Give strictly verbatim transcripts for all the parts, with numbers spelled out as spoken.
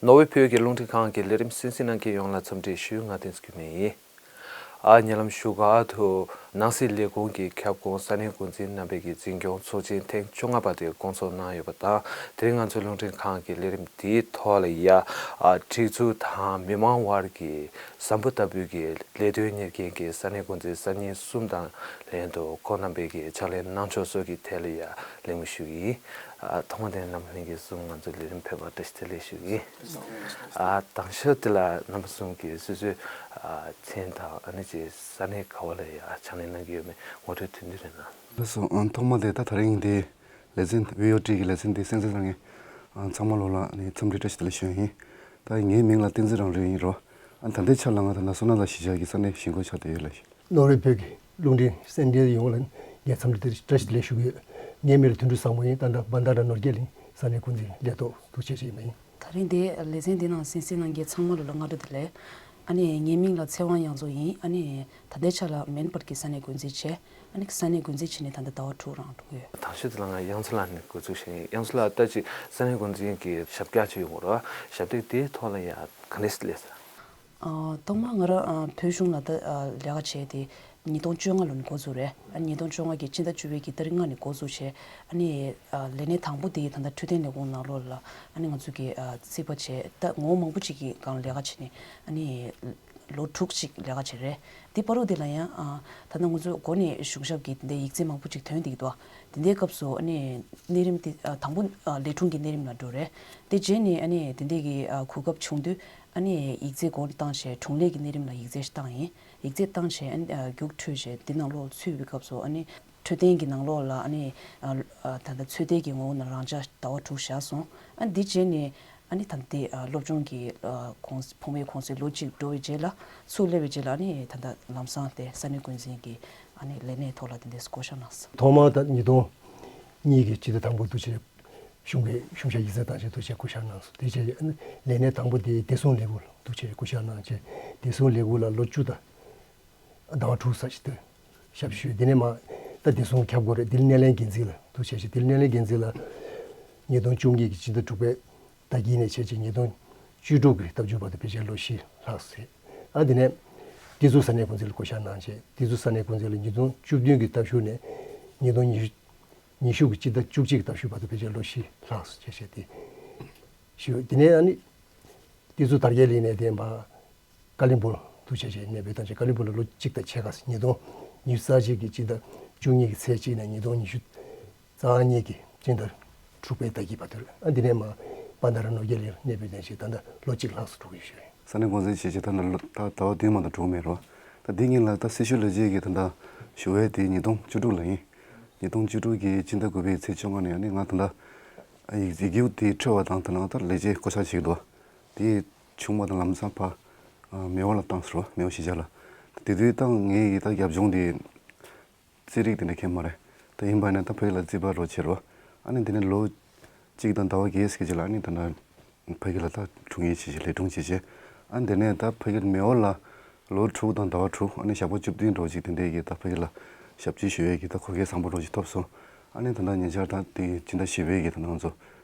ནོར་ཝེ་བོད་ཀྱི་རླུང་འཕྲིན་ཁང་གི་ལས་རིམ་གསན་གཟིགས་གནང་མཁན་ཡོངས་ལ་འཚམས་འདྲི་ཞུ། ང་བསྟན་འཛིན་སྐྱིད་མེད་ཡིན། ཨ། ཉེ་ལམ་བཞུགས་སྒར་དུ་ནང་སྲིད་ལས་ཁུངས་ཀྱི་ཁྱབ་ཁོངས་ས་གནས་འགོ་འཛིན་རྣམ་པས་ཀྱི་འཛིན་སྐྱོང་ཚོགས་ཆེན་ཐེངས་བཅོ་ལྔ་པ་དེ་བསྐོང་ཚོགས་གནང་ཡོད་པ་དང་། དེ་རིང་ང་ཚོའི་རླུང་འཕྲིན་ཁང་གི་ལས་རིམ་དེའི་ཐོག་ལ་ཡ། ཨ། སྒྲིག་འཛུགས་དང་མི་མང་དབར་གྱི་ཟམ་པ་ལྟ་བུའི་གི་ལས་དོན་གཉེར་མཁན་གྱི་ས་གནས་འགོ་འཛིན་གསར་རྙིང་གསུམ་དང་ལྷན་དུ་ཁོང་རྣམ་པས་ཀྱི་ཕྱག་ལས་གནང་ཕྱོགས་སོགས་ཀྱི་ཐད་ལ་ཡ་གླེང་མོལ་ཞུ་གི་ཡིན། ཨ། ཐོག་མ་དེ་རྣམ་པ་ལྷན་རྒྱས་གསུམ་ང་ཚོའི་ལས་རིམ་ཕེབས་པར་བཀྲ་ཤིས་བདེ་ལེགས་ཞུ་གི་ཡིན། ཨ། དང་ཤོས་དེ་ལ་རྣམ་པ་གསུམ་གྱིས་སོ་སོའི། ཨ། མཚན་དང་ཨ་ནི་ཅིག་ས་གནས་ག་བ་ལ་ཡ་ཕྱག་ལས་གནང་གི་ཡོད་མེད་ངོ་སྤྲོད་དོན་བསྡུས་རེ་གནང་། ལགས་སོ། ཨ། ཐོག་མ་དེ་ད་དེ་རིང་འདི་ལེ་ཚན་བི་ཨོ་ཊི་གི་ལེ་ཚན་འདི་གསན་གཟིགས་གནང་མཁན། ཨ། ཚང་མ་ལོ་ལ་ནི་འཚམས་འདྲི་བཀྲ་ཤིས་བདེ་ལེགས་ཞུ་ཡ་ཡིན། ད་ངའི་མིང་ལ་བསྟན་འཛིན་རང་རེད་ཡིན་རོ། ཨ། ད་ལྟའི་ཆ་ལ་ང་ད་ལྟ་བསོད་ནམས་གླིང་གཞིས་ཆགས་ཀྱི་ས་གནས་གཞིས་འགོ་ཆགས་བསྡད་ཡོད་ལགས། ནོར་ཝེ་བོད་ཀྱི་རླུང་འཕྲིན་གསན་མཁན་ཡོངས་ལ་ངས་འཚམས་འདྲི་བཀྲ་ཤིས་བདེ་ལེགས་ཞུ་གི་ཡོད། ངའི་མིང་ལ་དོན་གྲུབ་བཟང་མོ་ཡིན། ད་ལྟ་བྷན་དྷ་ར་ནོར་རྒྱས་གླིང་ས་གནས་འགོ་འཛིན་ལས་ཐོག་ཏུ་བྱས་བྱས་ཡིན། ད་རིང་འདིའི་ལེ་ཚན་འདི་ནང་གསན་གཟིགས་གནང་མཁན་ཚང་མ་ལོ་ལ་སྔ་དྲོ་བདེ་ལེགས། ཨ་ནི་ངའི་མིང་ལ་ཚེ་དབང་དབྱངས་མཚོ་ཡིན། ཨ་ནི་ད་ལྟའི་ཆ་ལ་མེན་པར་གྱི་ས་གནས་འགོ་འཛིན་བྱས། ཨ་ནི་ས་གནས་འགོ་འཛིན་བྱས་ནས་ད་ལྟ་ཟླ་བ་དྲུག་རང་འགྲོ་གི་ཡོད། དང་ཤོས་དེ་ལ་ང་དབྱངས་མཚོ་ལགས་ནས་འགོ་འཛུགས་བྱས་ཡིན། དབྱངས་མཚོ་ལགས་ད་ཅིག་ས་གནས་འགོ་འཛིན་གྱི་ཞབས་བཀྱག་ཅིག་ཡོང་གི་རེད་བ། ཞབས་སྟེགས་དེའི་ཐོག་ལ་ཡ་ག་འདྲས་སླེབས་སོང་། ཨ། ཐོག་མར་ང་རང་ཨ་བོད་གཞུང་ལ་ད་ཨ་ལས་ཀ་བྱས་ཏེ་ཉིས་སྟོང་བཅོ་ལྔ་ལོ་ནས་འགོ་བཙུགས་རེད། ཨ་ཉིས་སྟོང་བཅོ་ལྔ་གི་སྤྱི་ཟླ་བཅུ་པའི་གི་ཏ་རིག་ལྔ་ནས་འགོ་བཙུགས་བྱས། ཨ་ནི་ཨ་ལས་གནས་དང་པོ་དེ་ད་ལྟ་འཕྲོད་བསྟེན་ལས་ཁུངས་ནང་ལོགས་ལ་ཨ་ནི་ང་ཚོ་གི་ཨ་རྩིས་པ་བྱས། ད་ངོ་བོ་མང་པོ་ཅིག་གི་སྒང་ལས་ཀ་བྱས་ནས་ཨ་ནི་ལོ་དྲུག་ཅིག་ལས་ཀ་བྱས་རེད། དེ་བར་དུ་དེ་ལ་ཡང་ཨ་ད་ལྟ་ང་ཚོ་འགོ་ནས་གཞུང་ཞབས་ཀྱི་དེ་འདྲའི་ཡིག་ཚད་མང་པོ་ཅིག་ཐོན་བསྡད་ཀྱི་འདུག་དེ་འདྲའི་སྐབས་སུ་ཨ་ནི་གནས་རིམ་དེ་ཨ་དང་པོ་ཨ་ལས་དྲུང་གི་གནས་རིམ་ལ་འགྲོ་རེད། དེ་རྗེས་ནས་ཨ་ནི་དེ་འདྲའི་གི་ཨ་གོ་སྐབས་བྱུང་དུས། ཨ་ནི་ཡིག་ཚད་འགོ་བཏང་བྱས་དྲུང་ལས་ཀྱི་གནས་རིམ་ལ་ཡིག་ཚད་བཏང་ཡིན། ཡིག་ཚད་བཏང་བྱས་ཨ་ནི་ཨ་རྒྱུགས་འཕྲོད་བྱས་འདི་ནང་ལོགས་ཚུད་པའི་སྐབས་སུ་ཨ་ནི་འཕྲོད་བསྟེན་གྱི་ནང་ལོགས་ལ་ཨ་ནི་ཨ་ཨ་ད་ལྟ་ཚོད་ལྟའི་གི་ངོ་བོ་ནང་རང་འཇགས་ཟླ་བ་དྲུག་བཞག་སོང་། ཨ་ནི་འདི་རྗེས་ནས་ཨ་ནི་ད་ལྟའི་ཨ་སློབ་སྦྱོང་གི་ཨ་གོང་ཕོགས་མའི་གོང་ཚད་ལོ་གཅིག་འགྲོ་བའི་རྗེས་ལ་ཚུར་སླེབས་པའི་རྗེས་ལ་ཨ་ནི་ད་ལྟ་ལམ་སང་དེ་ས་གནས་འགོ་འཛིན་གྱི་ཨ་ནི་ལས་གནས་ཐོག་ལ་དེ་འདྲས་བསྐོ་བཞག་གནང་སོང་། ཐོག་མར་ད་ཉིས་སྟོང་གཉིས་ཀྱི་སྤྱི་ཟླ་དང་པོ་དུ་བྱས། གཞུང་གི་གཞུང་ཞབས་ཡིག་ཚད་བཏང་བྱས་འདུག་བྱས་བསྐོ་བཞག་གནང་སོང་། དེ་རྗེས་ལས་གནས་དང་པོ་དེ་བདེ་སྲུང་ལས་ཁུངས་ལ་འདུག་བྱས་བསྐོ་བཞག་གནང་བྱས། བདེ་སྲུང་ལས་ཁུངས་ལ་ལོ་བཅུ་དང་ཟླ་བ་དྲུག་ཙམ་ཞིག་ཏུ་ཞབས་ཞུས། དེ་ནས་མ་ད་བདེ་སྲུང་ཁྱབ་དགོས་རེད། ལྡི་ལི་སྣེ་ལེན་འགན་འཛིན་ལ་འདུག་བྱས་བྱས། ལྡི་ལི་སྣེ་ལེན་འགན་འཛིན་ལ་ཉིས་སྟོང་བཅུ་གཉིས་ཀྱི་སྤྱི་ཟླ་དྲུག་པའི་ཟླ་དཀྱིལ་ནས་བྱས་བྱས་ཉིས་སྟོང་བཅུ་དྲུག་གི་ཟླ་མཇུག་བར་དུ་ཕལ་ཆེར་ལོ་བཞི་ལྷག་ཟིན། ཨ་དེ་ནས་སྒྲིག་འཛུགས་ས་གནས་འགོ་འཛིན་ལ་བསྐོ་བཞག་གནང་བྱས། སྒྲིག་འཛུགས་ས་གནས་འགོ་འཛིན་ལ་ཉིས་སྟོང་བཅུ་བདུན་གྱི་ཟླ་གཞུག་ནས་ཉིས་སྟོང་ཉི་ཤུ་ཉི་ཤུ་གི་སྤྱི་ཟླ་བཅུ་གཅིག་ཟླ་བཞུགས་བར་དུ་ཕལ་ཆེར་ལོ་བཞི་ལྷག་སོང་བྱས་བྱས་ཏེ། ཞུ། དེ་ནས་ཨ་ནི་དེ་ཚོ་དར་རྒྱས་གླིང་ནས་བསྡད་པ་ཀ་ལིམ་པོང་དུ་བྱས་བྱས་གནས་སྤོས་བཏང་བྱས། ཀ་ལིམ་པོང་ལ་ལོ་གཅིག་དང་ཕྱེད་ཀ་ཟིན། ཉིས་སྟོང་ཉི་ཤུ་རྩ་གཅིག་གི་སྤྱི་ཟླ་བཅུ་གཉིས་ཀྱི་ཚེས་གཅིག་ནས་ཉིས་སྟོང་ཉི་ཤུ་རྩ་གཉིས་ཀྱི་སྤྱི་ཟླ་དྲུག་པའི་ཟླ་དཀྱིལ་བར་དུ་རེད། ཨ་འདི་ནས་མ་བྷན་དྷ་ར་ནོར་རྒྱས་གླིང་གནས་སྤོས་བཏང་བྱས་ད་ལྟ་ལོ་གཅིག་ལྷག་སུ་འགྲོ་གི་ཡོད་ཞུ་ཡིན། ས་གནས་འགོ་འཛིན་བྱས་བྱས་ད་ལྟ་ལོ་ད་ཟླ་བ་བདུན་མ་གཏོགས་འགྲོ་གི་མེད་རོ། ད་འདི་གཉིས་ལ་ད་སྲི་ཞུ་ལས་བྱེད་ཀྱི་ད་ལྟ་ཞུ་བའི་དེ་ཉིས་སྟོང་བཅུ་དྲུག་ལ་ཡིན། ཉིས་སྟོང་བཅུ་དྲུག་གི་སྤྱི་ཟླ་དགུ་པའི་ཚེས་བཅོ་ལྔ་ནས་ཨ་ནི་ང་ད་ལྟ་ཡིག་ཡིག་རྒྱུགས་དེ་འཕྲོད་པ་དང་ད་ནང་ད་ལས་བྱེད་བསྐོ་བཞག་བྱེད་ཀྱི་འདུག་དེ་བྱུང་བ་དང་ལམ་སང་ཕ་མེའོ་ལ་བཏང་ཟེར་བ། མེའོ་གཞིས་ཆགས་ལ། དེ་དུས་ད་ངའི་ཡི་ད་རྒྱབ་ལྗོངས་དེ་རྩིས་རིག་དེ་འདྲ་མཁན་མ་རེད། ད་ཡིན་པ་ཡིན་ན་ད་ཕ་གི་ལ་རྩིས་པ་རོགས་བྱེད་རོགས། ཨ་ནི་དེ་ནས་ལོ་གཅིག་དང་ཟླ་བ་བརྒྱད་ཙམ་ཅིག་ལ་ཨ་ནི་ད་ལྟ་ཕ་གི་ལ་ད་དྲུང་ཡིག་བྱེད་བྱེད་ལས་དྲུང་བྱེད་བྱེད། ཨ་ནི་དེ་ནས་ད་ཕ་གི་མེའོ་ལ་ལོ་དྲུག་དང་ཟླ་བ་དྲུག་ཨ་ནི་ཞག་པོ་བཅུ་བདུན་རོགས་ཅིག་དེ་འདྲའི་གི་ད་ཕ་གི་ལ་ཞབས་ཕྱི་ཞུ་ཡས་ཀྱི་ད་གོ་སྐལ་བཟང་པོ་རོགས་ཅིག་ཐོབ་སོང་། ཨ་ནི་ད་ལྟ་ཉེ་ཆར་ད་དེ་སྤྱི་ཟླ་བཞི་པའི་གི་ད་ང་ཚོ་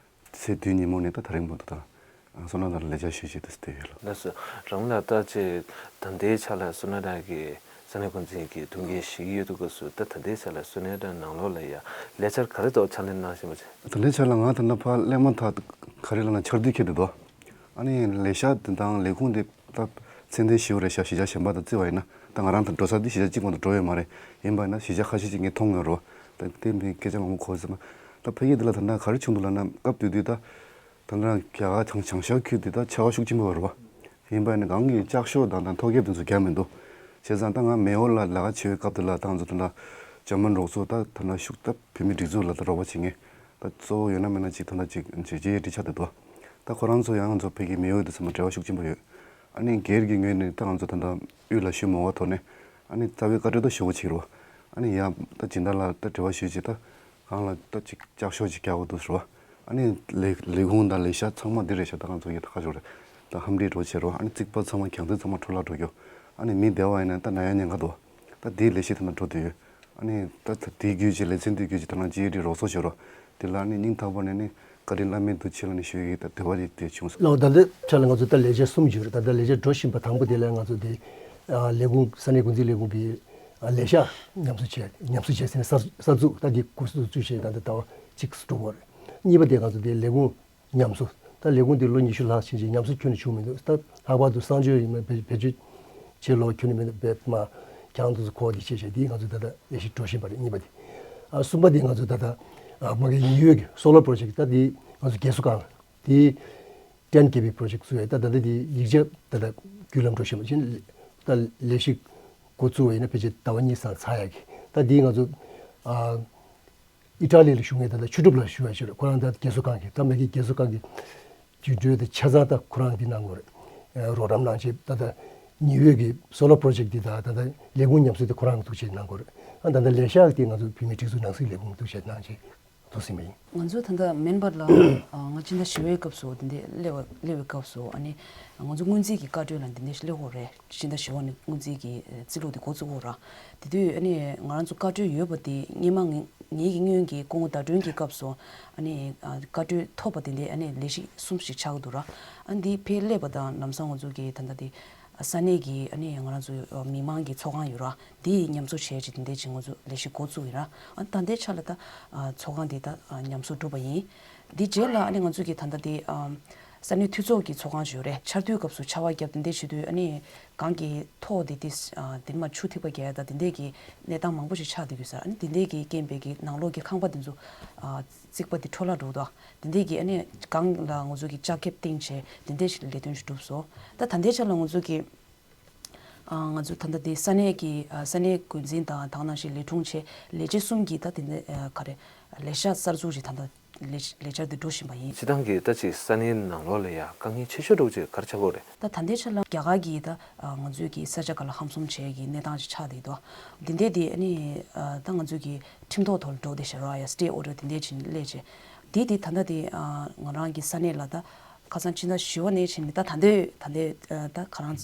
ཚེས་བདུན་ཉིན་མོ་ནས་ད་དེ་རིང་བར་དུ་ད་བསོད་ནམས་ལགས་ལ་ལས་བྱ་ཞུ་བྱེད་དུ་བསྡད་ཡོད་ལ། ལགས་སོ། རང་ལ་ལྟ་ཅེས་ད་ལྟའི་ཆ་ལ་བསོད་ནམས་ལགས་ཀྱིས་ས་གནས་འགོ་འཛིན་གྱི་ཐུགས་འགན་བཞེས་ཀྱི་ཡོད་དུས་སྐབས་སུ་ད་ད་ལྟའི་ཆ་ལ་བསོད་ནམས་ལགས་ནང་ལོགས་ལ་ཡ་ལས་འཆར་ག་རེ་ཐོག་ཕྱག་ལས་གནང་བཞིན་པ་ཅིག་ད་ལྟའི་ཆ་ལ་ང་ད་ལྟ་ཕར་སླེབས་མ་ཐག་ག་རེ་ལབ་ན་འཆར་དུས་འཁེལ་དུ་འདུག་ཨ་ནི་ལས་ཤག་དེ་དང་ལས་ཁུངས་དེ་ད་ཚད་ལྡན་ཞིག་རེད་ཤག་གཞིས་ཆགས་གཞན་པ་དང་བརྩི་བ་ཡིན་ན། ད་ང་རང་ད་འགྲོ་ས་དེ་གཞིས་ཆགས་གཅིག་མ་གཏོགས་འགྲོ་ཡོད་མ་རེད། ཡིན་པ་ཡིན་ན་གཞིས་ཆགས་ཁ་ཤས་ཅིག་ངས་མཐོང་ཡོད་རེད་བ། ད་དེ་མིན་སྐད་ཆ་མང་པོ་གོ་ཟེར་མ། ད་ཕ་གི་འདི་ལ་ད་ལྟ་ག་རེ་བྱུང་འདུག་ལབ་ན་སྐབས་དེ་དུས་ད། ད་ལྟ་རྒྱ་གར་བྱང་བྱང་ཤར་ཁུལ་དེ་ད་ཆར་པ་ཤུགས་ཆེན་པོ་ཡོད་རེད་བ། ཡིན་པ་ཡིན་ན་གང་གི་ལྕགས་ཤོག་དང་ད་ཐོག་ཁེབས་དེ་ཚོ་རྒྱག་མི་འདུག་བྱས་ཙང་ད་ང་མེའོ་ལ་ལས་ཀ་བྱེད་པའི་སྐབས་དེ་ལ་ད་ང་ཚོ་ད་ལྟ་འཇར་མན་རོགས་ཚོ་ད་ད་ལྟ་ཤུགས་ད་བོད་མི་སྒྲིག་འཛུགས་ལ་ད་རོགས་པ་བྱེད་མཁན་ད་གཙོ་བོ་ཡོད་ན་མེད་ན་ཅིག་ད་ལྟ་ཅིག་ཇེ་ཇེ་ཡི་ཁྲི་ཆགས་བསྡད་འདུག་ད་ཁོ་རང་ཚོ་ཡང་ང་ཚོ་ཕ་གི་མེའོ་དེ་ཚོ་མ་འབྲེལ་བ་ཤུགས་ཆེན་པོ་ཡོད། ཨ་ནི་སྒེར་གྱི་ངོས་ནས་ད་ང་ཚོ་ད་ལྟ་དབུས་ལ་ཞུ་མ་དགོས་ཐོག་ནས་ཨ་ནི་རྩ་བའི་བཀའ་འཁྲོལ་ད་ཞུ་དགོས་བྱེད་ཀྱི་རེད་བ། ཨ་ནི་ཡང་ད་སྦྱིན་བདག་ལ་ད་འབྲེལ་བ་ཞུས་བྱས་ད་གང་ལ་ད་ཅིག་ལྕགས་ཤོག་ཅིག་རྒྱག་དགོས་འདུག་ཟེར་བ། ཨ་ནི་ལས་ལས་ཁུངས་དང་ལས་ཤག་ཚང་མ་འདི་རེད་ཤག་ད་ང་ཚོ་ཡི་ད་ཁ་ཕྱོགས་རེད། ད་ཧམ་འདྲི་འགྲོ་བྱེད་རོགས། ཨ་ནི་རྩིག་པ་ཚང་མ་གྱང་རྩིག་ཚང་མ་འཕྲོ་བརླག་འགྲོ་རྒྱུ། ཨ་ནི་མི་བདེ་བ་ཡིན་ན་ད་ན་ཡ་ཉེན་ཁ་འདུག་ད་དེའི་ལས་གཞི་དེ་ན་འགྲོ་བསྡད་ཡོད། ཨ་ནི་ད་ད་དེའི་བརྒྱུད་ཀྱི་ལེ་ཚན་དེའི་བརྒྱུད་ཀྱི་ད་ང་ཅི་ཡི་རོགས་ཚོགས་བྱེད་རོགས། དེ་ལ་ཨ་ནི་སྙིང་ཐག་པ་ནས་ནི་ བཀའ་དྲིན་བླ་མེད་འདུག་ཁྱེད་རང་ནས་ཞུ་ཡི་ད་དེ་བ་རེད་དེ་བྱུང་སོང་། ལགས་ད་ལྟའི་ཆ་ལ་ང་ཚོ་ད་ལས་བྱེད་གསུམ་ཡོད་རེད། ད་ལྟ་ལས་བྱེད་འགྲོ་བཞིན་པ་དང་པོ་དེ་ལ་ང་ཚོ་དེ་ལས་ཁུངས་ས་གནས་འགོ་འཛིན་ལས་ཁུངས་ཀྱི་ལས་ཤག་ཉམས་གསོ་བྱས་ཉམས་གསོ་བྱས་ཟིན་གསར་གསར་འཛུགས་ད་དེ་འགོ་བཙུགས་བྱས་ད་ལྟ་ཟླ་བ་གཅིག་འགྲོ་བ་རེད། གཉིས་པ་དེ་ང་ཚོ་དེ་ལས་ཁུངས་ཉམས་གསོ་ད་ལས་ཁུངས་དེ་ལོ་ཉི་ཤུ་ལྷག་ཕྱིན་ཅིང་ཉམས་གསོ་ཁྱོན་ནས་བྱུང་མི་འདུག་ད་ལྷག་པར་དུ་གསང་སྤྱོད་ཡིན་ན་བེད་བེད་སྤྱོད་བྱེད་ལོ་ཁྱོན་ནས་མི་འདུག་བེད་མ་ཁྱང་དུ་ཁོ་དེ་བྱས་བྱས་དེ་ང་ཚོ་ད་ལྟ་ལས་གཞི་འགྲོ་བཞིན་པ་རེད། གཉིས་པ་དེ་ཨ་གསུམ་པ་དེ་ང་ཚོ་ད་ལྟ་ཨ་མ་གི་ཉི་འོད་ཀྱི་སོ་ལར་པོ་རོ་ཇེག་ད་དེ་ང་ཚོ་རྒས་གསོ་ཁང་དེ་ཊེན་ཀེ་བི་པོ་རོ་ཇེག་བཙུགས་ཡོད། ད་ད་ལྟ་དེ་ཡིག་ཆ་ད་ལྟ་བརྒྱུད་ལམ་འགྲོ་བཞིན་པ་ཕྱིན་ད་ལས་གཞི་འགོ་བཙུགས་པ་ཡིན་ན་ཕལ་ཆེར་ཟླ་བ་གཉིས་ཙམ་ཚར་ཡག་གི་ད་དེ་ང་ཚོ་ཨ། ཨི་ཊ་ལི་ལ་བཞུགས་མཁན་ད་ལྟ་ཆོས་གྲུབ་ལགས་ཞུ་བ་ཞིག་རེད། ཁོ་རང་ད་རྒས་གསོ་ཁང་གི་ད་མ་གི་རྒས་གསོ་ཁང་གི་བརྒྱུད་འགྲོས་དེ་ཆ་ཚང་ད་ཁོ་རང་འདི་གནང་དགོས་རེད། རོགས་རམ་གནང་བྱས་ད་ལྟ་ཉི་འོད་ཀྱི་སོ་ལར་པོ་རོ་ཇེག་འདི་དང་ད་ལྟ་ལས་ཁུངས་ཉམས་གསོ་དེ་ཁོ་རང་གིས་འདུག་བྱས་གནང་དགོས་རེད། ཨ་ད་ལྟ་ལས་ཤག་དེ་ང་ཚོ་བོད་མིའི་སྒྲིག་འཛུགས་ནང་སྲིད་ལས་ཁུངས་འདུག་བྱས་གནང་བྱས་འདུག་ཟིན་པ་ཡིན། ང་ཚོ་ད་ལྟ་མེན་པར་ལ་ང་སྤྱི་ཟླ་བཞི་པའི་སྐབས་སུ་འདི་འདྲས་སླེབས་སླེབས་པའི་སྐབས་སུ་ཨ་ནི་ང་ཚོ་སྔོན་རྩིས་ཀྱི་བཀའ་འཁྲོལ་ལ་འདི་འདྲས་སླེབས་ཡོད་རེད། སྤྱི་ཟླ་བཞི་པ་ནས་སྔོན་རྩིས་ཀྱི་རྩིས་ལུགས་དེ་འགོ་བཙུགས་ཡོད་ར། དེ་དུས་ཨ་ནི་ང་རང་ཚོ་བཀའ་འཁྲོལ་ཡོད་པ་དེ་སྔོན་མ་ངེད་ཀྱི་སྔོན་གྱི་སྐུ་ངོ་ཟླ་སྒྲོན་གྱི་སྐབས་སུ་ཨ་ནི་བཀའ་འཁྲོལ་ཐོབ་པ་དེ་འདྲའི་ཨ་ནི་ལས་གཞི་གསུམ་ཞིག་ཆགས་ཀྱི་འདུག་ར། ཨ་འདི་ཕར་སླེབས་པ་དང་ལམ་སང་ང་ཚོ་གི་ད་ལྟ་དེ་ས་གནས་ཀྱི་ཨ་ནི་ང་རང་ཚོ་མི་མང་གི་ཚོགས་ཁང་ཡོད་ར། དེ་ཉམས་གསོ་བྱས་ཅིག་དེ་འདྲའི་ཅིག་ང་ཚོ་ལས་གཞི་འགོ་བཙུགས་ཡིན་ར། ཨ་ད་ལྟའི་ཆ་ལ་ད་ཚོགས་ཁང་དེ་ད་ཉམས་གསོ་གྲུབ་པ་ཡིན། འདི་རྗེས་ལ་ཨ་ནི་ང་ཚོ་གི་ད་ལྟ་དེ་ས་གནས་འཐུས་ཚོགས་ཀྱི་ཚོགས་ཁང་ཞིག་ཡོད་རེད། ཆར་དུས་སྐབས་སུ་ཆར་པ་བརྒྱབ་དེ་འདྲའི་བྱེད་དུས་ཨ་ནི་གངས་ཀྱི་ཐོག་དེ་དེ་དེ་མ་ཆུ་ཐིགས་པ་རྒྱག་ཡ་ད་དེ་འདྲའི་གི་གནས་སྟངས་མང་པོ་ཞིག་ཆགས་བསྡད་ཡོད་ས། ཨ་ནི་དེ་འདྲའི་གི་རྐྱེན་པས་གི་ནང་ལོགས་ཀྱི་ཁང་པ་དེ་ཚོ་རྩིག་པ་དེ་འཕྲོ་བརླག་འགྲོ་འདུག་དེ་འདྲའི་གི་ཨ་ནི་གངས་ལ་ང་ཚོ་གི་ལྕགས་ཁེབས་བཏིང་བྱས་དེ་འདྲའི་ཞིག་ལས་དོན་ཞིག་གྲུབ་སོང་། ད་ད་ལྟའི་ཆ་ལ་ང་ཚོ་གི་ང་ཚོ་ད་ལྟ་དེ་ས་གནས་ཀྱི་ས་གནས་འགོ་འཛིན་དང་དེ་ནང་བཞིན་ལས་དྲུང་བྱས་ལས་བྱེད་གསུམ་གྱིས་ད་དེ་འདྲ་ག་རེ་ལས་ཤག་གསར་འཛུགས་ཞིག་ད་ལྟ་ལས་ལས་འཆར་དེ་འགྲོ་བཞིན་པ་ཡིན། སྤྱིར་བཏང་གི་ད་ཅིག་ས་གནས་ནང་ལོགས་ལ་ཡ་དཀའ་ངལ་ཆེ་ཤོས་འདྲ་བོ་ཅིག་ག་རེ་ཆགས་ཀྱི་ཡོད་རེད། ད་ད་ལྟའི་ཆ་ལ་རྒྱ་གར་གྱི་ད་ང་ཚོའི་གི་ས་ཆ་སྒང་ལ་ཧམ་སེམས་བྱས་ཀྱི་གནས་སྟངས་ཅིག་ཆགས་བསྡད་འདུག་འདི་འདྲའི་དེ་ཨ་ནི་ད་ང་ཚོའི་གི་ཁྲིམས་ཐོག་ཐོག་ལ་འགྲོ་བསྡད་བཞག་ར་ཡ་སི་ཊེ་ཨོ་ཌར་དེ་འདྲའི་ཅིག་སླེབས་བྱས་དེ་དེ་ད་ལྟ་དེ་ང་རང་གི་ས་གནས་ལ་ད། ཁ་སང་ཕྱི་ཟླ་བཞི་པ་ནས་ཕྱིན་ནས་ད་ད་ལྟའི་ད་ལྟའི་ད་ག་རང་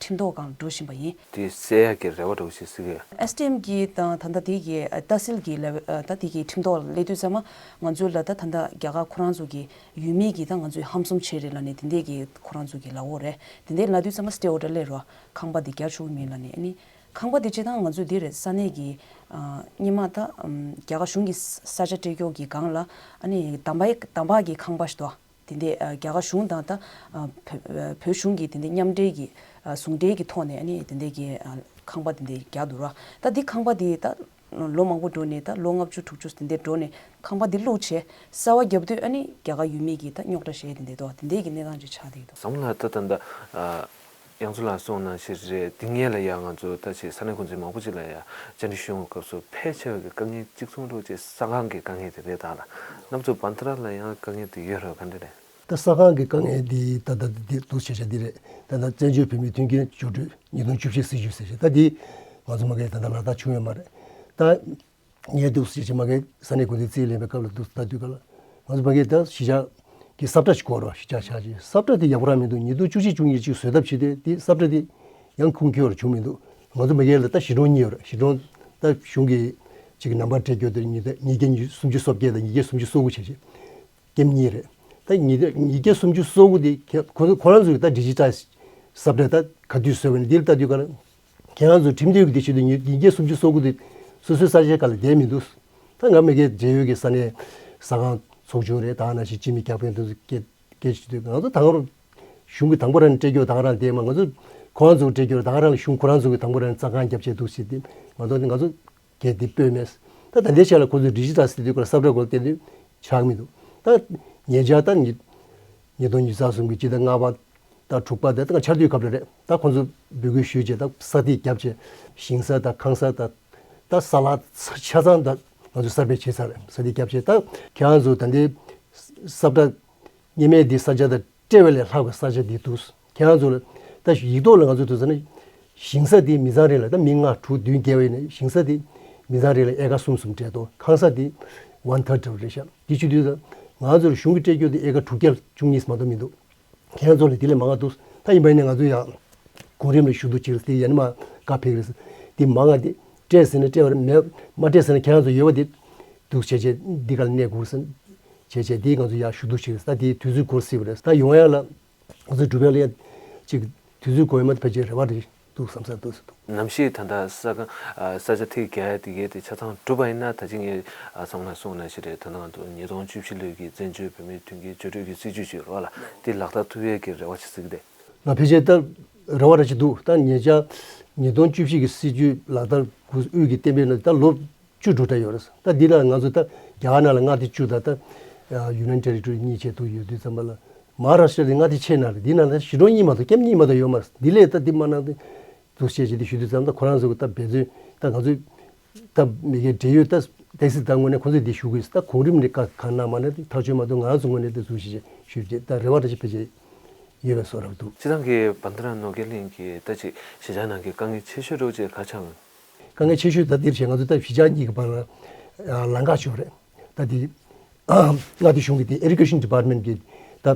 ཁྲིམས་ཐོག་སྒང་འགྲོ་བཞིན་པ་ཡིན། དེ་སེལ་ཡག་གི་རེ་བ་འདྲ་བོ་ཞིག་གཟིགས་ཡོད། ཨེས་ཌི་ཨེམ་གྱི་ད་ད་ལྟ་དེ་གི་ཏ་སིལ་གྱི་ལེ་ཝལ་ད་དེ་གི་ཁྲིམས་ཐོག་ལ་སླེབས་དུས་ཙམ་པ་ང་ཚོ་ལ་ད་ད་ལྟ་རྒྱ་གར་ཁོ་རང་ཚོ་གི་ཡུལ་མི་གི་ད་ང་ཚོས་ཧམ་སེམས་བྱས་རེད་ལབ་ནས་དེ་འདྲས་གི་ཁོ་རང་ཚོ་གི་ལབ་ཡོད་རེད། དེ་འདྲས་ལབ་དུས་ཙམ་པ་སི་ཊེ་ཨོ་ཌར་སླེབས་རོགས་ཁང་པ་དེ་རྒྱག་ཆོག་གི་མིན་ལབ་ནས་ཨ་ནི་ཁང་པ་དེ་སྤྱིར་བཏང་ང་ཚོ་འདི་རེད་ས་གནས་གི་སྔོན་མ་ད་རྒྱ་གར་གཞུང་གི་ས་ཆ་སྤྲད་ཀྱོག་གི་སྒང་ལ་ཨ་ནི་དམ་པའི་དམ་པ་གི་ཁང་པ་ཞིག་འདུག་དེ་འདྲའི་རྒྱ་གར་གཞུང་དང་ད་བོད་བོད་གཞུང་གི་དེ་འདྲའི་མཉམ་འབྲེལ་གྱི་ཟུང་འབྲེལ་གྱི་ཐོག་ནས་ཨ་ནི་དེ་འདྲའི་གི་ཁང་པ་དེ་འདྲའི་རྒྱག་འདུག་ར། ད་འདི་ཁང་པ་དེ་ད་ལོ་མང་པོ་འགྲོ་ནས་ད་ལོ་ལྔ་བཅུ་དྲུག་ཅུ་དེ་འདྲའི་འགྲོ་ནས་ཁང་པ་འདི་བླུགས་བྱས་གསར་པ་བརྒྱབ་དུས་ཨ་ནི་རྒྱ་གར་ཡུལ་མི་གི་ད་རྙོག་དྲ་བཤད་དེ་འདྲའི་འདུག་དེ་འདྲའི་གི་གནས་སྟངས་ཅིག་ཆགས་བསྡད་ཀྱི་འདུག་བསམ་བློ་ད་ད་ད། དབྱངས་མཚོ་ལགས་གསུངས་ནང་བཞིན་རེད། འདི་སྔོན་ལ་ཡང་ང་ཚོ་ད་ཅིག་ས་གནས་འགོ་འཛིན་མང་པོ་ཅིག་ལ་ཡང་བཅར་འདྲི་ཞུ་ཡོང་བའི་སྐབས་སུ་ཕལ་ཆེ་བ་གི་དཀའ་ངལ་གཅིག་མཚུངས་འདྲ་བོ་ཅིག་ས་ཁང་གི་དཀའ་ངལ་དེ་རེད་ད་ལ། གནམ་མཚོ་བན་ཐ་ར་ལ་ཡང་དཀའ་ངལ་དེ་ཡོད་རེད་ག་འདྲ་རེད། ད་ས་ཁང་གི་དཀའ་ངལ་འདི་ད་ལྟ་འདི་འདུག་བྱས་བྱས་འདི་རེད། ད་ལྟ་བཙན་བྱོལ་བོད་མིའི་མཐུན་རྐྱེན་བཅོས་སྒྲིག་ཉིས་སྟོང་བཅུ་བཞི་སྲིད་བྱུས་ཟེར་བྱས་ད་འདི་ང་ཚོ་མ་གིར་ད་ལྟ་ལག་བསྟར་བྱུང་ཡོད་མ་རེད། ད། ངས་འདུག་སེ་བྱས་མ་གིར་ས་གནས་འགོ་འཛིན་རྩིས་ལེན་པའི་སྐབས་ལ་འདུག་ད་དུས་སྐབས་ལ་ང་ཚོ་མ་གིར་ད་གཞིས་ཆགས་ཀྱི་ས་བཀྲ་ཞིག་དགོས་རེད། གཞིས་ཆགས་ཆགས་ཀྱི་ས་བཀྲ་དེ་ཡག་པོ་རང་མི་འདུག་ཉིས་སྟོང་བཅུ་གཅིག་བཅུ་གཉིས་ཅིག་བཟོས་ཐབས་བྱས་ཏེ་དེ་ས་བཀྲ་དེ་ཡང་ཁུངས་འཁྱོལ་བ་བྱུང་མི་འདུག་ང་ཚོ་མ་གིར་ལ་ད་གཞིས་གྲོང་གཉིས་ཡོད་རེད། གཞིས་གྲོང་ད་གཞུང་གི་ཅིག་ནམ་བར་སྤྲད་རྒྱུ་དེ་ཉིས་བརྒྱ་སུམ་ཅུ་སོ་བརྒྱད་དང་ཉིས་བརྒྱ་སུམ་ཅུ་སོ་དགུ་བྱས་བྱས་ཀེམ་གཉིས་རེད། ད་ཉིས་བརྒྱ་ཉིས་བརྒྱ་སུམ་ཅུ་སོ་དགུ་དེ་ཁྱེད་ཁོ་ཚོ་ཁོ་རང་ཚོས་ད་ཌི་ཇི་ཊལ་ས་བཀྲ་ད་ག་དུས་བཟོས་པ་ནི་འདིར་ལྟ་དུས་ག་ལ། ཁྱེད་རང་ཚོ་ཁྲིམས་མཐུན་གྱི་དེ་བྱེད་དུས་ཉིས་ཉིས་བརྒྱ་སུམ་ཅུ་སོ་དགུ་དེ་སོ་སོའི་ས་ཆའི་སྒང་ལ་བསྡད་མི་འདུག་ད་ང་མ་གིར་འབྲེལ་ཡོད་ཀྱི་ས་གནས་ས་ཁང་ཚོགས་ཆུང་རེད། ད་ནང་བཞིན་སྤྱི་མི་བརྒྱ་དཔོན་དེ་ཚོ་སྐད་སྐད་བྱེད་དུས་ང་ཚོ་དང་པོར་གཞུང་གི་དང་པོ་རང་ནས་སྤྲད་རྒྱུ་དང་རང་བསྡད་མ་ང་ཚོ་ཁོ་རང་ཚོ་སྤྲད་རྒྱུ་དང་རང་གཞུང་ཁོ་རང་ཚོ་གི་དང་པོ་རང་ནས་རྩ་ཁང་བརྒྱབ་བྱས་འདུག་ཟེར་ཏེ་ང་ཚོ་ང་ཚོ་གས་འདི་སྤོས་མེད། ད་ད་ལྟའི་ཆ་ལ་ཁོ་ཚོས་ཌི་ཇི་ཊལ་ཟེར་དུས་ཁོ་ལ་ས་བཀྲ་སྐོར་བསྟན་དུས་ཆགས་མི་འདུག་ད་ཉེ་ཆར་ད་ཉིས་ཉིས་སྟོང་ཉི་ཤུ་རྩ་གསུམ་གྱི་སྤྱི་ཟླ་ལྔ་པ་ད་དྲུག་པ་དེ་ད་ཆར་དུས་སྐབས་རེད། ད་ཁོ་ཚོ་འབོད་སྐུལ་ཞུས་བྱས་ད་ས་ཐིག་བརྒྱབ་བྱས་ཞིང་ས་དང་ཁང་ས་དང་ད་ས་ལག་ཆ་ཚང་ད་ང་ཚོས་གསར་སྤེལ་བྱས་ཚར་རེད། ས་ཐིག་བརྒྱབ་བྱས་ད་ཁྱེད་རང་ཚོ་ད་ལྟའི་ས་བཀྲ་གཉིས་མེད་འདི་ས་ཆ་དང་སྤྲད་པ་ལས་ལྷག་པའི་ས་ཆ་འདི་འདུག་ཁྱེད་རང་ཚོ་ལ་ད་ཡིག་ཐོག་ལ་ང་ཚོ་འདུག་ཟེར་ན་ཞིང་ས་འདི་མི་ཚང་རེ་ལ་ད་མི་ལྔ་དྲུག་བདུན་བརྒྱབ་པ་ཡིན་ན་ཞིང་ས་འདི་མི་ཚང་རེ་ལ་ཨེ་ཀར་གསུམ་གསུམ་སྤྲད་དོ། ཁང་ས་འདི་ཝན་ཐར་ཌི་རེད་ཤག་འདི་བྱེད་དུས་ད་ང་ཚོར་གཞུང་གིས་སྤྲད་རྒྱུ་འདི་ཨེ་ཀར་དྲུག་བརྒྱ་བཅུ་གཉིས་མ་གཏོགས་མི་འདུག་ཁྱེད་རང་ཚོ་ལ་འདི་ལས་མང་བ་འདུག་ད་ཡིན་པ་ཡིན་ན་ང་ཚོ་ཡང་གོང་རིམ་ལ་ཞུ་གཏུག་ཅིག་ལ་དེ་ཡང་ན་མ་བཀའ་ཕེབས་རེད་ཟེར། འདི་མང་བ་འདི་སྤྲད་ཟེར་ན་སྤྲད་པ་རེད། མེད་མ་སྤྲད་ཟེར་ན་ཁྱེད་རང་ཚོ་ཡོད་པ་འདི་འདུག་བྱས་བྱས་འདི་ག་ལ་གནས་དགོས་ཟེར། བྱས་བྱས་དེ་ང་ཚོ་ཡར་ཞུ་གཏུག་བྱེད་ཀྱི་རེད། ད་དེ་དུས་ཚོད་འགོར་སྲིད་པ་རེད། ད་ཡོང་ཡ་ལ་ང་ཚོ་སྒྲུབ་ཡ་ལ་ཡ་ཅིག་དུས་ཚོད་འགོར་ཡ་མ་གཏོགས་ཕལ་ཆེར་རེ་བ་རེ་འདུག་བསམ་ས་འདུག་ཟེར་འདུག་གནམ་གཤིས་ད་ལྟ་ས་ཁང་ཨ་ས་ཆ་ཐིག་རྒྱག་ཡ་དེ་གའི་དེ་ཆ་ཚང་གྲུབ་པ་ཡིན་ན། ད་ཅི་ངས་ཨ་བསམ་བློ་གསུངས་ན་ཞིག་རེད། ད་ལྟ་ང་ཚོ་ཉིས་སྟོང་བཅུ་བཞི་ལོའི་གི་བཙན་བྱོལ་བོད་མིའི་མཐུན་རྐྱེན་བརྗོད་སྒྲིག་གི་སྲིད་ཇུས་ཅིག་ཡོད་རེད་བ་ལ། དེ་ལག་བསྟར་ཐུབ་ཡས་ཀྱི་རེ་བ་ཅིག་བརྩི་གི་རེད། ང་ཕལ་ཆེར་ད་རེ་བ་རེ་ཅིག་འདུག་ད་ཉེ་ཆར་ཉིས་སྟོང་བཅུ་བཞི་གི་སྲིད་ཇུས་ལག་བསྟར་དགོས་དབུས་ཀྱི་གཏན་འབེབས་ནང་ད་ལོ་བཅུ་འགྲོ་གྲབས་ཡོད་རེད། ད་འདི་ལ་ང་ཚོ་ད་རྒྱ་གར་ནང་ལ་མངའ་སྡེ་བཅུ་དང་ད་ཡུ་ནི་ཡན་ཊེ་རི་ཊོ་རི་གཉིས་བྱས་འདུག་ཡོད་དུས་ཙམ་པ་ལ་མ་ཧཱ་རཱ་ཤི་ཊ་དེ་མངའ་སྡེ་ཆེ་ནང་རེད། འདི་ནང་ད་གཞིས་གྲོང་གཉིས་མ་གཏོགས་ཀེམ་གཉིས་མ་གཏོགས་ཡོད་མ་རེད། འདི་ལས་ད་འདི་མ་གནང་སྟེ་འདུག་བཤད་བྱས་ཏེ་ཞུ་དུས་ཙམ་ད་ཁོ་རང་ཚོ་གི་ད་འབད་བརྩོན་ད་ང་ཚོས་ད་མི་སྒེར་འབྲེལ་ཡོད་ད་ཏེག་སི་ད་ངོས་ནས་ཁོ་ཚོས་འདི་ཞུ་དགོས། ད་གོང་རིམ་ནས་བཀའ་གང་གནང་མ་གནང་ཐག་གཅོད་མ་གཏོགས་ང་རང་ཚོ་ངོས་ནས་ད་འདུག་བཤད་བྱས་ཞུ་བྱས་ད་རེ་བ་ད་ཅིག་ཕལ་ཆེར་ཡོད་པའི་བཟོ་འདྲ་འདུག་སྤྱིར་བཏང་གི་བྷན་དྷ་ར་ནོར་གྱི་གླིང་གི་ད་ཅིག་གཞིས་ཆགས་ནང་གི་དཀའ་ངལ་ཆེ་ཤོས་འདྲ་བོ་ཅིག་ག་ཆགས་ཡོད། དཀའ་ངལ་ཆེ་ཤོས་ད་འདིར་བྱས་ང་ཚོ་ད་གཞིས་ཆགས་གཉིས་ཀྱི་བར་ལ་ལམ་ཁ་ཅིག་ཡོད་རེད། ད་འདི་མངའ་སྡེ་གཞུང་གི་དེ་ཨི་རི་གེ་ཤན་ཌི་པཱར་ཊི་མེན་ཊི་གི་ད་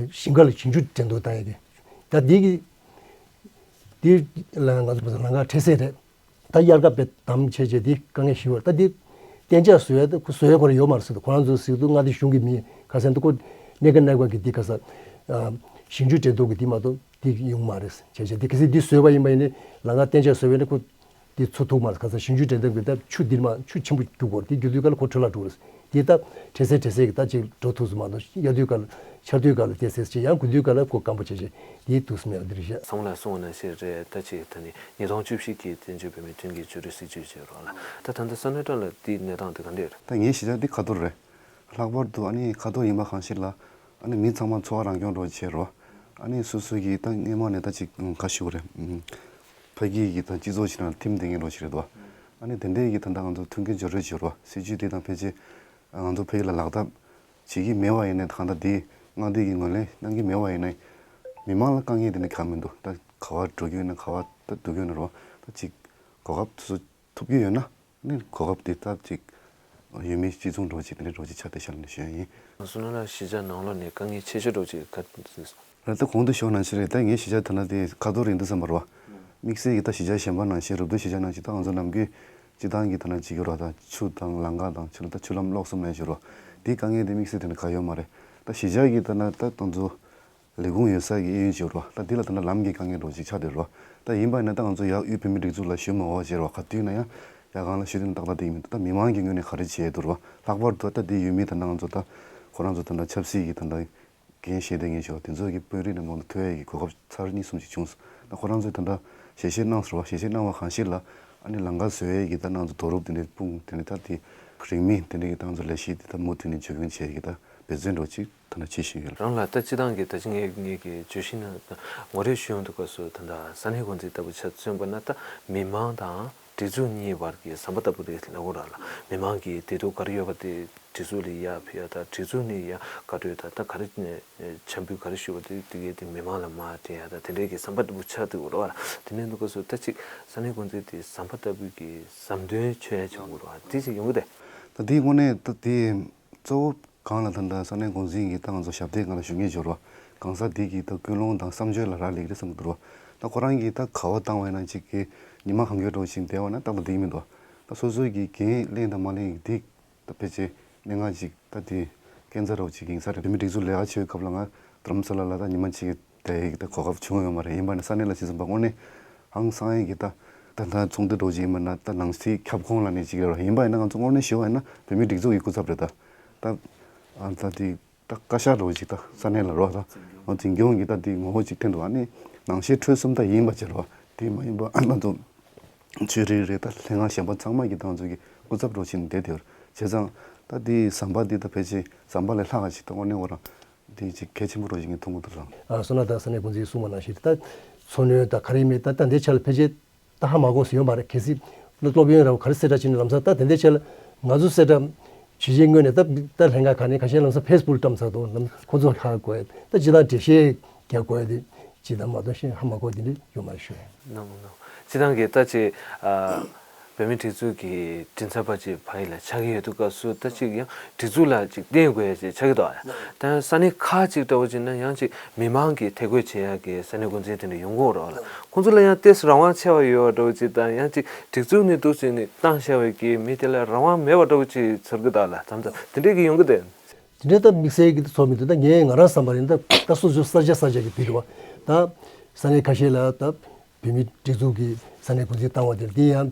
ཞིང་ཁ་ལ་ཞིང་ཆུ་འདྲེན་གཏོང་བཏང་ཡ་གི་ད་འདི་གི་འདི་ལ་ང་ཚོ་ལམ་ཁ་འཕྲལ་སེལ་རེད། ད་དབྱར་ཁ་དཔེ་དམ་བྱས་བྱས་དེ་དཀའ་ངལ་ཞིག་ཡོད་རེད། ད་དེ་གཏན་འཇགས་བཟོ་ཡ་ད་ཁོ་བཟོ་ཡ་ཁོ་རང་ཡོད་མ་རེད་ཟེར་དུས་ཁོ་རང་ཚོ་ཟེར་དུས་མངའ་སྡེ་གཞུང་གི་མི་ཁ་སང་དུ་ཁོ་གནད་འགག་གནད་འགག་གི་དེ་ཁ་སང་ཞིང་ཆུ་འདྲེན་གཏོང་གི་དེ་མ་གཏོགས་དེ་ཡོང་མ་རེད་བྱས་བྱས་དེ་གལ་སྲིད་དེ་བཟོས་པ་ཡིན་པ་ཡིན་ནའི་ལམ་ཁ་གཏན་འཇགས་བཟོས་པ་ཡིན་ན་ཁོ་དེ་ཚུར་ཐུག་མ་རེད། ཁ་སང་ཞིང་ཆུ་འདྲེན་གཏོང་གི་ད་ཆུ་འདི་མ་ཆུ་ཆེན་པོ་རྒྱུག་གོ་དེ་རྒྱུག་དུས་ག་ལ་ཁོ་འཕྲོ་བརླག་འགྲོ་རེད། དེ་ད་འཕྲལ་སེལ་འཕྲལ་སེལ་གི་ད་ཅིག་འགྲོ་ཐུབ་སུ་མ་གཏོགས་དབྱར་དུས་ག་ལ་ཆར་དུས་ག་ལ་གཏན་སེལ་བྱས་ཡང་དགུན་དུས་ག་ལ་ཁོ་སྐམ་པོ་བྱས་བྱས་དེ་འདུག་སུ་མེད་པ་འདི་རེད་བཤད། བསམ་བློ་གསུངས་ན་ཞེས་རེད། ད་ཅིག་ད་ནི་ཉིས་སྟོང་བཅུ་བཞི་གི་བཙན་བྱོལ་བོད་མིའི་མཐུན་རྐྱེན་བརྗོད་སྒྲིག་སྲིད་ཇུས་བྱས་རོགས་ལ། ད་ད་ལྟ་ས་གནས་གྲངས་ལ་དེའི་གནས་སྟངས་དེ་ག་འདྲས་རེད། ད་ངའི་གཞིས་ཆགས་འདི་ཁ་ཐོར་རེད། ལྷག་པར་དུ་ཨ་ནི་ཁ་ཐོར་ཡིན་པ་གང་ཞིག་ལ་ཨ་ནི་མི་ཚང་མ་འཚོ་བ་རང་སྐྱོང་འདྲ་བོ་བྱས་རོགས། ཨ་ནི་སོ་སོ་གི་ད་སྔས་མ་ནས་ད་ཅིག་ག་ཞུ་དགོས་རེད། ཕ་གི་གི་ད་སྤྱི་ཚོགས་ཤིག་ནང་ཐིམ་བསྡད་མཁན་འདྲ་བོ་ཞིག་རེད་དོ། ཨ་ནི་དེ་འདྲས་ཀྱི་ད་ལྟ་ང་ཚོ་མཐུན་རྐྱེན་སྦྱོར་སྤྲོད་བྱེད་རོགས། སྲིད་ཇུས་འདི་དང་ཕལ་ཆེར་ང་ཚོ་ཕ་གི་ལ་ལག་བསྟར་བྱེད་ཀྱི་མེད་པ་ཡིན་ནའི་གང་ལྟར་འདི་མངའ་སྡེ་གི་ངོས་ལེན་གནང་གི་མེད་པ་ཡིན་ནའི་མི་མང་ལ་དཀའ་ངལ་དེ་འདྲ་གང་མི་འདུག་ད་ག་བར་འགྲོ་རྒྱུ་ཡིན་ན་ག་བར་ད་འདུག་རྒྱུ་ཡིན་ན་རོགས་ད་ཅིག་གོ་སྐབས་སོ་སོ་ཐུབ་ཀྱི་ཡོད་ན་ནི་གོ་སྐབས་དེ་ད་ཅིག་ཡུལ་མི་གཅིག་མཚུངས་འགྲོ་ཅིག་དེ་འདྲ་འགྲོ་ཅིག་ཆ་དེ་ཤར་ནས་ཞུ་ཡ་ཡིན། སོ་ན་ལ་གཞིས་ཆགས་ནང་ལོགས་ནས་དཀའ་ངལ་ཆེ་ཤོས་འགྲོ་ཅིག་ག་རེད། ད་གོང་དུ་ཞུས་ནང་བཞིན་རེད། ད་ངའི་གཞིས་ཆགས་ད་ན་དེ་ཁ་ཐོར་ཡིན་འདུག་བསམ་པ་རེད་བ། དམིགས་བསལ་གྱི་ད་གཞིས་ཆགས་གཞན་པ་ནང་བཞིན་རུབ་རྡུང་གཞིས་ཆགས་ནང་བཞིན་ད་ང་ཚོ་ནམ་རྒྱུན་སྤྱི་བཏང་གི་ད་ན་ཅིག་ཡོད་རེད་བ། ད་ཆུ་དང་ལམ་ཁ་དང་ཆུ་ལ་ད་ཆུ་ལམ་གློག་གསུམ་མེད་ཞུ་རོགས། དེའི་དཀའ་ངལ་དེ་དམིགས་བསལ་དེ་ནི་ག་ཡོད་མ་རེད། ད་གཞིས་ཆགས་ཀྱི་ད་ན་ད་ང་ཚོ་ལས་ཁུངས་ཡོད་ས་གི་གཡས་གཡོན་ཅིག་ཡོད་རེད་བ། ད་འདི་ལ་ད་ན་ལམ་གྱི་དཀའ་ངལ་འདྲ་བོ་ཅིག་ཆགས་བསྡད་རེད་བ། ད་ཡིན་པ་ཡིན་ན་ད་ང་ཚོ་ཡར་དབུས་བོད་མིའི་སྒྲིག་འཛུགས་ལ་ཞུ་མ་འོས་ཅེས་རེད་བ། ག་དུས་ན་ཡང་ཡར་སྒང་ལ་ཞུ་དོན་ཏག་ཏག་དེ་ཡིན་མི་འདུག་ད་མི་མང་གི་ངོས་ནས་ག་རེ་བྱས་འདུག་རེད་བ། ལྷག་པར་དུ་ད་འདི་ཡུལ་མི་ད་ན་ང་ཚོ་ད་ཁོ་རང་ཚོ་ད་ན་ཆབ་སྲིད་ཀྱི་ད་ན་འགན་བཞེས་བསྡད་མཁན་ཞིག་བ་དེ་ཚོ་གི་དཔོན་རིགས་ནས་མང་དུ་ཐོས་ཡས་ཀྱི་གོ་སྐབས་ཚར་གཉིས་གསུམ་ཞིག་བྱུང་སོང་། ད་ཁོ་རང་ཚོས་ད་ལྟ་ཞལ་བཞེས་གནང་སོང་བ། ཞལ་བཞེས་གནང་བ་གང་ཞིག་ལ་ཨ་ནི་ལམ་ཁ་བཟོ་ཡས་ཀྱི་ད་ནང་ཚོ་རྡོ་རུབ་དེ་འདྲའི་སྤུངས་དེ་འདྲའི་ད་དེ་རིང་མིན་དེ་འདྲའི་གི་ད་ང་ཚོ་ལས་གཞི་དེ་ད་མུ་མཐུད་ནས་བྱེད་ཀྱི་ཡིན་ཞེས་ཀྱི་ད་འབད་བརྩོན་འདྲ་བོ་ཅིག་ད་ལྟ་བྱེད་བཞིན་ཡོད། རང་ལ་ད་སྤྱི་བཏང་གི་ད་ཅི་ངས་ངས་ཀྱི་བརྗོད་གཞི་ནང་ངོ་རེ་ཞུ་ཡོང་དུས་སྐབས་སུ་ད་ལྟ་ས་གནས་འགོ་འཛིན་ལྟ་བུ་ཆ་མཚོན་པ་ན་ད་མི་མང་དང་སྒྲིག་འཛུགས་གཉིས་བར་གྱི་ཟམ་པ་ལྟ་བུ་རེད་ལབ་དགོས་ར་ལ། མི་མང་གི་བདེ་སྡུག་ག་རེ་ཡོད་པ་དེ་སྒྲིག་འཛུགས་ལ་ཡར་ཕུལ་ཡ་དང་སྒྲིག་འཛུགས་ནས་ཡར་བཀའ་འཁྲོལ་དང་ད་ག་རེ་ནས་འཆར་འབུལ་ག་རེ་ཞུ་བ་དེ་དེ་གའི་དེ་མི་མང་ལ་མར་སྤྲད་ཡ་དང་དེ་འདྲའི་གི་ཟམ་པ་ལྟ་བུ་ཆགས་འདུག་ར་བ་ལ། དེ་ནས་འདུག་སྐབས་སུ་ད་ཅིག་ས་གནས་འགོ་འཛིན་དེ་ཟམ་པ་ལྟ་བུའི་གི་ཟམ་གདོན་ཆོད་ཡ་ཆགས་དགོས་ར་བ་དེ་ཅིག་ཡོང་གི་རེད། ད་དེའི་དངོས་གནས་ད་དེ་གཙོ་བོ་གང་ལ་ད་ལྟ་ས་གནས་འགོ་འཛིན་གྱི་ད་ང་ཚོ་ཞབས་སྟེགས་སྒང་ལ་བཞུགས་མཁན་འབྱོར་བ་གང་ཟག་འདི་གི་ད་ཀུན་སློང་དང་བསམ་སྤྱོད་ལ་རག་ལས་ཀྱི་རེད་བསམ་གྱི་འདུག་ར་བ། ད་ཁོ་རང་གིས་ད་ག་བ་བཏང་བ་ཡིན་ན་ཅིག་གི་ཉི་མ་གང་འཁྱོལ་འགྲོ་བཞིན་བསྡད་པ་ན་ཏག་ཏག་འགྲིག་གི་མི་འདུག་ད་སོ་སོའི་གི་འགན་ལེན་དང་མ་ལེན་གྱི་འདི་ད་ཕལ་ཆེར་གནད་འགག་ཅིག་ད་དེ་སྐས་འཛེག་རོགས་ཅིག་ཡིན་ས་རེད། བོད་མི་སྒྲིག་འཛུགས་ལས་ཀ་བྱེད་པའི་སྐབས་ལ་ང་རྡ་རམ་ས་ལ་ལ་ད་ཉི་མ་གཅིག་གི་བསྡད་ཡས་ཀྱི་ད་གོ་སྐབས་བྱུང་ཡོད་མ་རེད། ཡིན་པ་ནི་ས་གནས་ལ་ཕྱིན་ཙང་པ་དངོས་གནས་ཧང་སང་ཡས་ཀྱི་ད་ད་ད་ཚོགས་འདུ་འགྲོ་ཅིག་ཡིན་པ་ན་ད་ནང་སྲིད་ཁྱབ་ཁོངས་ལ་ནས་ཅིག་རེད་ར། ཡིན་པ་ཡིན་ན་ང་ཚོ་དངོས་གནས་ཞུ་བ་ཡིན་ན་བོད་མི་སྒྲིག་འཛུགས་ཀྱི་སྐུ་ཚབ་རེད། ད་ད་ཨ་ད་དེ་ད་བཀའ་ཤག་འགྲོ་ཅིག་ད་ས་གནས་ལ་རོ་ད་འཛིན་སྐྱོང་གི་ད་དེ་ངོ་བོ་ཅིག་འཐེན་འགྲོ་ཨ་ནི་ནང་ཤེས་འཕྲོས་གསུམ་ད་ཡིན་པ་ཅིག་རོ། དེ་མ་ཡིན་པ་ང་ཚོ་ཆོས་རིག་རེད། ད་ལྷན་ཁང་གཞན་པ་ཚང་མ་གི་ད་ང་ཚོ་གི་སྐུ་ཚབ་འགྲོ་ཕྱིན་བསྡད་དེ་བར་བྱས་ཙང་ད་དེ་ཟམ་པ་འདི་ད་ཕལ་ཆེར་ཟམ་པ་ལས་ལྷག་ག་ཅིག་ད་དངོས་གནས་ཁོ་རང་དེ་ཅིག་གལ་ཆེན་པོ་འགྲོ་ཞིག་ངས་མཐོང་གི་འདུག་རང་། ཨ་སོ་ན་ད་ས་གནས་འགོ་འཛིན་གསུངས་པ་ནང་བཞིན་ད་འཚོ་སྣོན་ད་ག་རེ་མེད་ད་ད་འདི་ཆ་ལ་ཕལ་ཆེར་ད་ཧ་མ་གོ་ས་ཡོད་མ་རེད། གལ་སྲིད་སློབ་ཡོན་ར་བ་ག་རེ་གསལ་བསྒྲགས་བྱས་ནས་ལམ་སང་ད་དེ་འདི་ཆ་ལ་ང་ཚོ་གསལ་བསྒྲགས་ཇི་བཞིན་སྔོན་ནས་ད་ད་ལྷན་ཁག་ག་ནས་ཁ་ཤས་ལམ་སང་ཕེ་སི་བུག་བཀྲམ་ཚར་འདུག་ལམ་ཁོ་ཚོ་ཧ་གོ་ཡ་ད་ཅི་ད་འགྲེལ་བཤད་རྒྱག་དགོས་ཡ་དེ་ཅི་ད་མ་གཏོགས་ཤེས་ཧ་མ་གོ་དེ་འདྲ་ཡོད་མ་རེད་ཞུ་ཡ། ནམ་ནམ། སྤྱིར་བཏང་གི་ད་ཅི་ཨ་བོད་མིའི་སྒྲིག་འཛུགས་ཀྱི་མགྲིན་ཚབ་པ་ཅིག་ཕ་ཡུལ་ལ་ཆགས་ཀྱི་ཡོད་དུས་སྐབས་སུ་ད་ཅིག་ཡང་སྒྲིག་འཛུགས་ལ་ཅིག་བརྟེན་དགོས་ཡ་ཅིག་ཆགས་ཀྱི་འདུག་ཨ། ད་ཡང་ས་གནས་ཁག་ཅིག་འདྲ་བོ་ཅིག་ན་ཡང་ཅིག་མི་མང་གིས་ཐད་བསྐོས་བྱེད་ཡ་གི་ས་གནས་འགོ་འཛིན་དེ་འདྲ་ཡོང་གི་ཡོད་རེད་བ་ལ། ཁོང་ཚོ་ལ་ཡང་ཏོག་ཙམ་རང་དབང་ཆེ་བ་ཡོད་པ་འདྲ་བོ་ཅིག་དང་ཡང་ཅིག་སྒྲིག་འཛུགས་ནས་འདུག་བྱས་ནས་བཏང་བཞག་པའི་གི་མི་དེ་ལ་རང་དབང་མེད་པ་འདྲ་བོ་ཅིག་ཚོར་གི་འདུག་ཨ་ལ། མཚམས་མཚམས་དེ་འདྲས་ཀྱི་ཡོང་གི་འདུག་དེ་འདྲའི་ད་དམིགས་བསལ་གྱི་ཚོར་མི་འདུག་ད་ངས་ང་རང་བསམ་པ་ཡིན་ད་ད་སོ་སོའི་ས་ཆ་ས་ཆ་གི་དུས་རེད་བ། ད་ས་གནས་ཁ་ཤས་ལ་ད་བོད་མི་སྒྲིག་འཛུགས་ཀྱི་ས་གནས་འགོ་འཛིན་བཏང་བ་དེ་འདི་ཡང་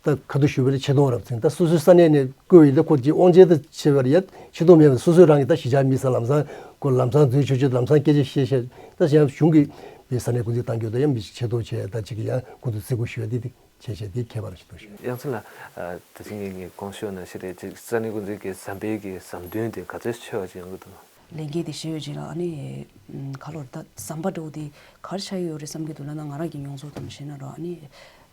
ད་ཁ་ཐུག་ཞུས་པ་ལ་ཆེ་མཐོང་རབ་ཚིང་ད་སོ་སོའི་ས་གནས་ནས་བསྐོས་ཡིན་ད་ཁོ་ཅིག་དབང་ཆེན་ད་ཆེ་བར་ཡ་ཆེ་མཐོང་མེད་པ་སོ་སོའི་རང་གི་ད་གཞིས་ཆགས་མི་ས་ལམ་སང་ཁོ་ལམ་སང་འཛུལ་ཆོག་ཆོག་ལམ་སང་སྐད་ཆ་བཤད་བཤད་ད་གཞན་གཞུང་གི་མི་ས་གནས་འགོ་འཛིན་བཏང་རྒྱུ་ད་ཡང་མི་ཆེ་མཐོང་ཆེ་ད་ཅིག་ཡང་ཁོང་ཚོ་བརྩི་བཀུར་ཞུ་ཡ་དེ་དེ། བྱས་བྱས་དེ་ཁྱད་པར་ཞིག་འདུག་ཞུ། དབྱངས་ཅན་ལགས། ད་ཅི་ངས་ངས་དགོངས་ཞུ་ན་ཞེ་རེད་ཅིག་ས་གནས་འགོ་འཛིན་གྱི་ཟམ་པའི་གི་ཟམ་དོན་དེ་ག་ཚོད་ཆེ་བ་ཅིག་ཡོང་གི་འདུག་ལས་འགན་དེ་བཞེས་ཡོད་ཅིག་ལ་ཨ་ནི་ག་ལོར་ད་ཟམ་པ་འགྲོ་དེ་གར་ཆགས་ཡོད་རེད་བསམ་གྱི་འདུག་ལ་ན་ང་རང་གི་མྱོང་ཚོར་དང་བཤད་ན་རོ་ཨ་ནི་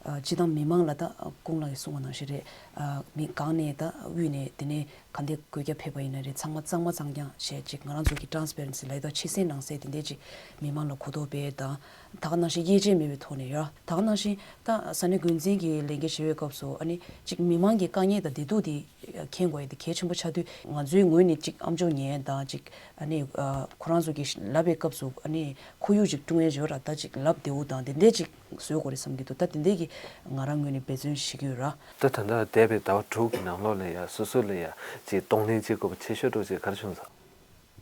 སྤྱི་བཏང་མི་མང་ལ་ད་ཁོང་ལ་གསུང་བ་ནང་བཞིན་རེད། མི་གང་ནས་ད་དབུས་ནས་དེ་ནས་ག་འདྲ་གོ་རྒྱ་ཕེབས་པ་ཡིན་ན་རེད་ཚང་མ་གཙང་མ་གཙང་རྐྱང་བྱས་ཅིག་ང་རང་ཚོ་གི་ཊ་རན་སི་པེ་རན་སི་ལ་ཡོད་ད་ཕྱི་གསལ་ནང་གསལ་དེ་འདྲས་ཅིག་མི་མང་ལ་གོ་རྟོགས་སྤེལ་དང་ད་ག་ནང་བཞིན་དབྱེ་འབྱེད་མེད་པའི་ཐོག་ནས་ཡོད་ད་ག་ནང་བཞིན། ད་ས་གནས་འགོ་འཛིན་གྱི་ལས་འགན་བཞེས་པའི་སྐབས་སུ་ཨ་ནི་གཅིག་མི་མང་གི་དཀའ་ངལ་དང་བདེ་སྡུག་དེ་མཁྱེན་དགོས་ཡ་དེ་གལ་ཆེན་པོ་ཆགས་དུས་ང་ཚོའི་ངོས་ནས་གཅིག་ཨ་མཆོག་ཉན་དང་གཅིག་ཨ་ནི་ཁོ་རང་ཚོ་གི་ལབ་པའི་སྐབས་སུ་ཨ་ནི་ཁོར་ཡུག་ཅིག་བསྐྲུན་ཡ་ཡོད་ར་ད་གཅིག་ལབ་བདེ་བོ་དང་དེ་འདྲས་ཅིག་བཟོ་དགོས་རེད་བསམ་གྱི་འདུག་ད་དེ་འདྲས་ཀྱི་ང་རང་ངོས་ནས་འབད་བརྩོན་བྱེད་ཀྱི་ཡོད་ར། ད་ད་ལྟ་འདས་པའི་ཟླ་བ་དྲུག་གི་ནང་ལོགས་ལ་ཡ་སོ་སོ་ལ་ཡ་ཅིག་གདོང་ལེན་བྱེད་དགོས་པ་ཆེ་ཤོས་འདྲ་ཅིག་ག་རེ་བྱུང་སོང་།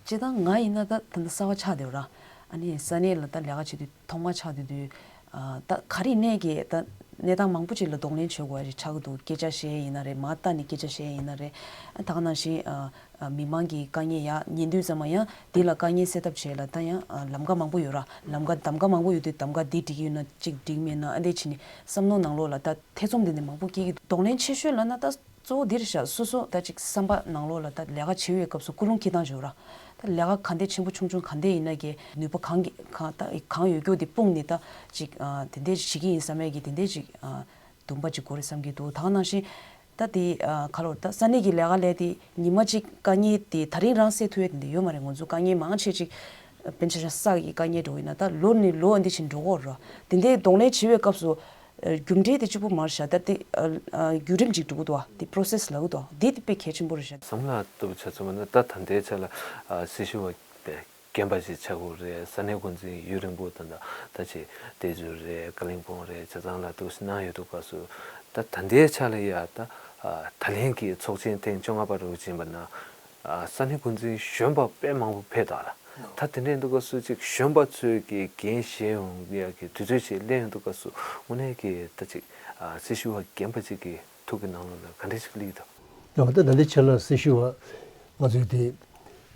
སྤྱིར་བཏང་ང་ཡིན་ན་ད་ད་ལྟ་གསར་པ་ཆགས་བསྡད་ཡོད་ར། ཨ་ནི་ས་གནས་ལ་ད་ལས་ཀ་བྱེད་དུས་ཐོག་མ་ཆགས་བསྡད་དུས། ཨ་ད་ག་རེ་གནས་ཀྱི་ད་གནས་སྟངས་མང་པོ་ཅིག་ལ་གདོང་ལེན་བྱེད་དགོས་པ་ཞིག་ཆགས་ཀྱི་འདུག་སྐད་ཆ་བཤད་ཡིན་ན་རེད་མ་ལྟ་ནས་སྐད་ཆ་བཤད་ཡིན་ན་རེད། ཨ་ད་ག་ནང་བཞིན་ཨ་ཨ་མི་མང་གི་དཀའ་ངལ་ཡ་ཉན་དུས་ཙམ་མ་ཡང་དེ་ལ་དཀའ་ངལ་སེལ་ཐབས་བྱེད་ལ་ད་ཡང་ཨ་ལམ་ཁ་མང་པོ་ཡོད་ར་ལམ་ཁ་གདམ་ག་མང་པོ་ཡོད་དུས་གདམ་ག་འདི་འགྲིག་གི་ཡོད་ན་གཅིག་འགྲིག་མེད་ན་ཨ་འདྲས་བྱས་ནས་བསམ་བློ་ནང་ལོགས་ལ་ད་ཐེ་ཚོམ་དེ་འདྲ་མང་པོ་སྐྱེ་གི་འདུག་གདོང་ལེན་ཆེ་ཤོས་ལབ་ན་ད། གཙོ་བོ་འདིར་བཞག་སོ་སོ་ད་ཅིག་བསམ་པ་ནང་ལོགས་ལ་ད་ལས་ཀ་བྱེད་པའི་སྐབས་སུ་ཀུན་སློང་འཁྱེར་སྟངས་ཞིག་ཡོད་ར། ད་ལས་ཀ་ག་འདྲས་ཆེན་པོ་ཆུང་ཆུང་ག་འདྲས་ཡིན་ན་གི་ནུས་པ་གང་གི་གང་ད་གང་ཡོད་རྒྱུ་དེ་སྤུངས་ནས་ད་ཅིག་དེ་འདྲས་བྱེད་ཀྱི་ཡིན་བསམ་ཡས་ཀྱི་དེ་འདྲས་ཅིག་འདུན་པ་ཅིག་དགོས་རེད་བསམ་གྱི་འདུག་ད་ག་ནང་བཞིན་ད་དེ་ག་ལོར་ད་ས་གནས་ཀྱི་ལས་ཀ་ལས་དེ་ཉི་མ་གཅིག་དཀའ་ངལ་དེ་ད་རིང་རང་སེལ་ཐུབ་ཡས་དེ་འདྲས་ཡོད་མ་རེད། ང་ཚོ་དཀའ་ངལ་མང་ཆེ་ཅིག་དཔེར་ན་ཆ་བཞག་ས་ཡི་དཀའ་ངལ་འགྲོ་ཡིན་ན་ད་ལོ་ནས་ལོ་འདི་བཞིན་འགྲོ་གི་ཡོད་རེད། དེ་འདྲས་གདོང་ལེན་བྱེད་པའི་སྐབས་སུ། རྒྱུ་འབྲས་དེ་གཅིག་པུ་མར་བཞག་ད་དེ་བརྒྱུད་རིམ་ཅིག་འགྲོ་གི་འདུག་བ་དེ་process་ལབ་གི་འདུག་བ་དེ་དེ་དཔེ་གལ་ཆེན་པོ་རེད་བཞག་བསམ་བློ་ལྟ་བུ་ཆ་ཚང་མ་ནི་ད་ད་ལྟའི་ཆ་ལ་སྲི་ཞུ་བ་རྒན་པ་ཞིག་ཆགས་ཀྱི་རེད། ས་གནས་འགོ་འཛིན་ཡུན་རིང་པོ་དང་ད་ད་ཅིག་བལྟས་ཚོད་རེད། ཀ་ལིང་པོང་རེད། བྱས་ཙང་ལ་འདུག་སེ་གནང་ཡོད་འདུག་སྐབས་སུ་ད་ད་ལྟའི་ཆ་ལ་ཡ་ད་ད་ལན་གྱི་ཚོགས་ཆེན་ཐེངས་བཅོ་ལྔ་པ་རུ་ཕྱིན་པ་ན། ས་གནས་འགོ་འཛིན་གཞོན་པ་དཔེ་མང་པོ་ཕེབས་འདུག་ལ། ད་དེ་འདྲ་ཡིན་དུས་སྐབས་སུ་ཅིག་གཞོན་པ་ཚོས་ཀྱི་འགན་བཞེས་ཡོང་ཡ་གི་དུས་ཚོད་ཅིག་སླེབས་ཡོང་དུས་སྐབས་སུ་དངོས་གནས་ཀྱི་ད་ཅིག་སྲི་ཞུ་བ་རྒན་པ་ཅིག་གི་ཐུགས་ཀྱི་ནང་ལོགས་ལ་ག་འདྲ་ཞིག་སླེབས་འདུག་ཡང་ད་ད་ལྟའི་ཆ་ལ་སྲི་ཞུ་བ་ང་ཚོའི་དེ་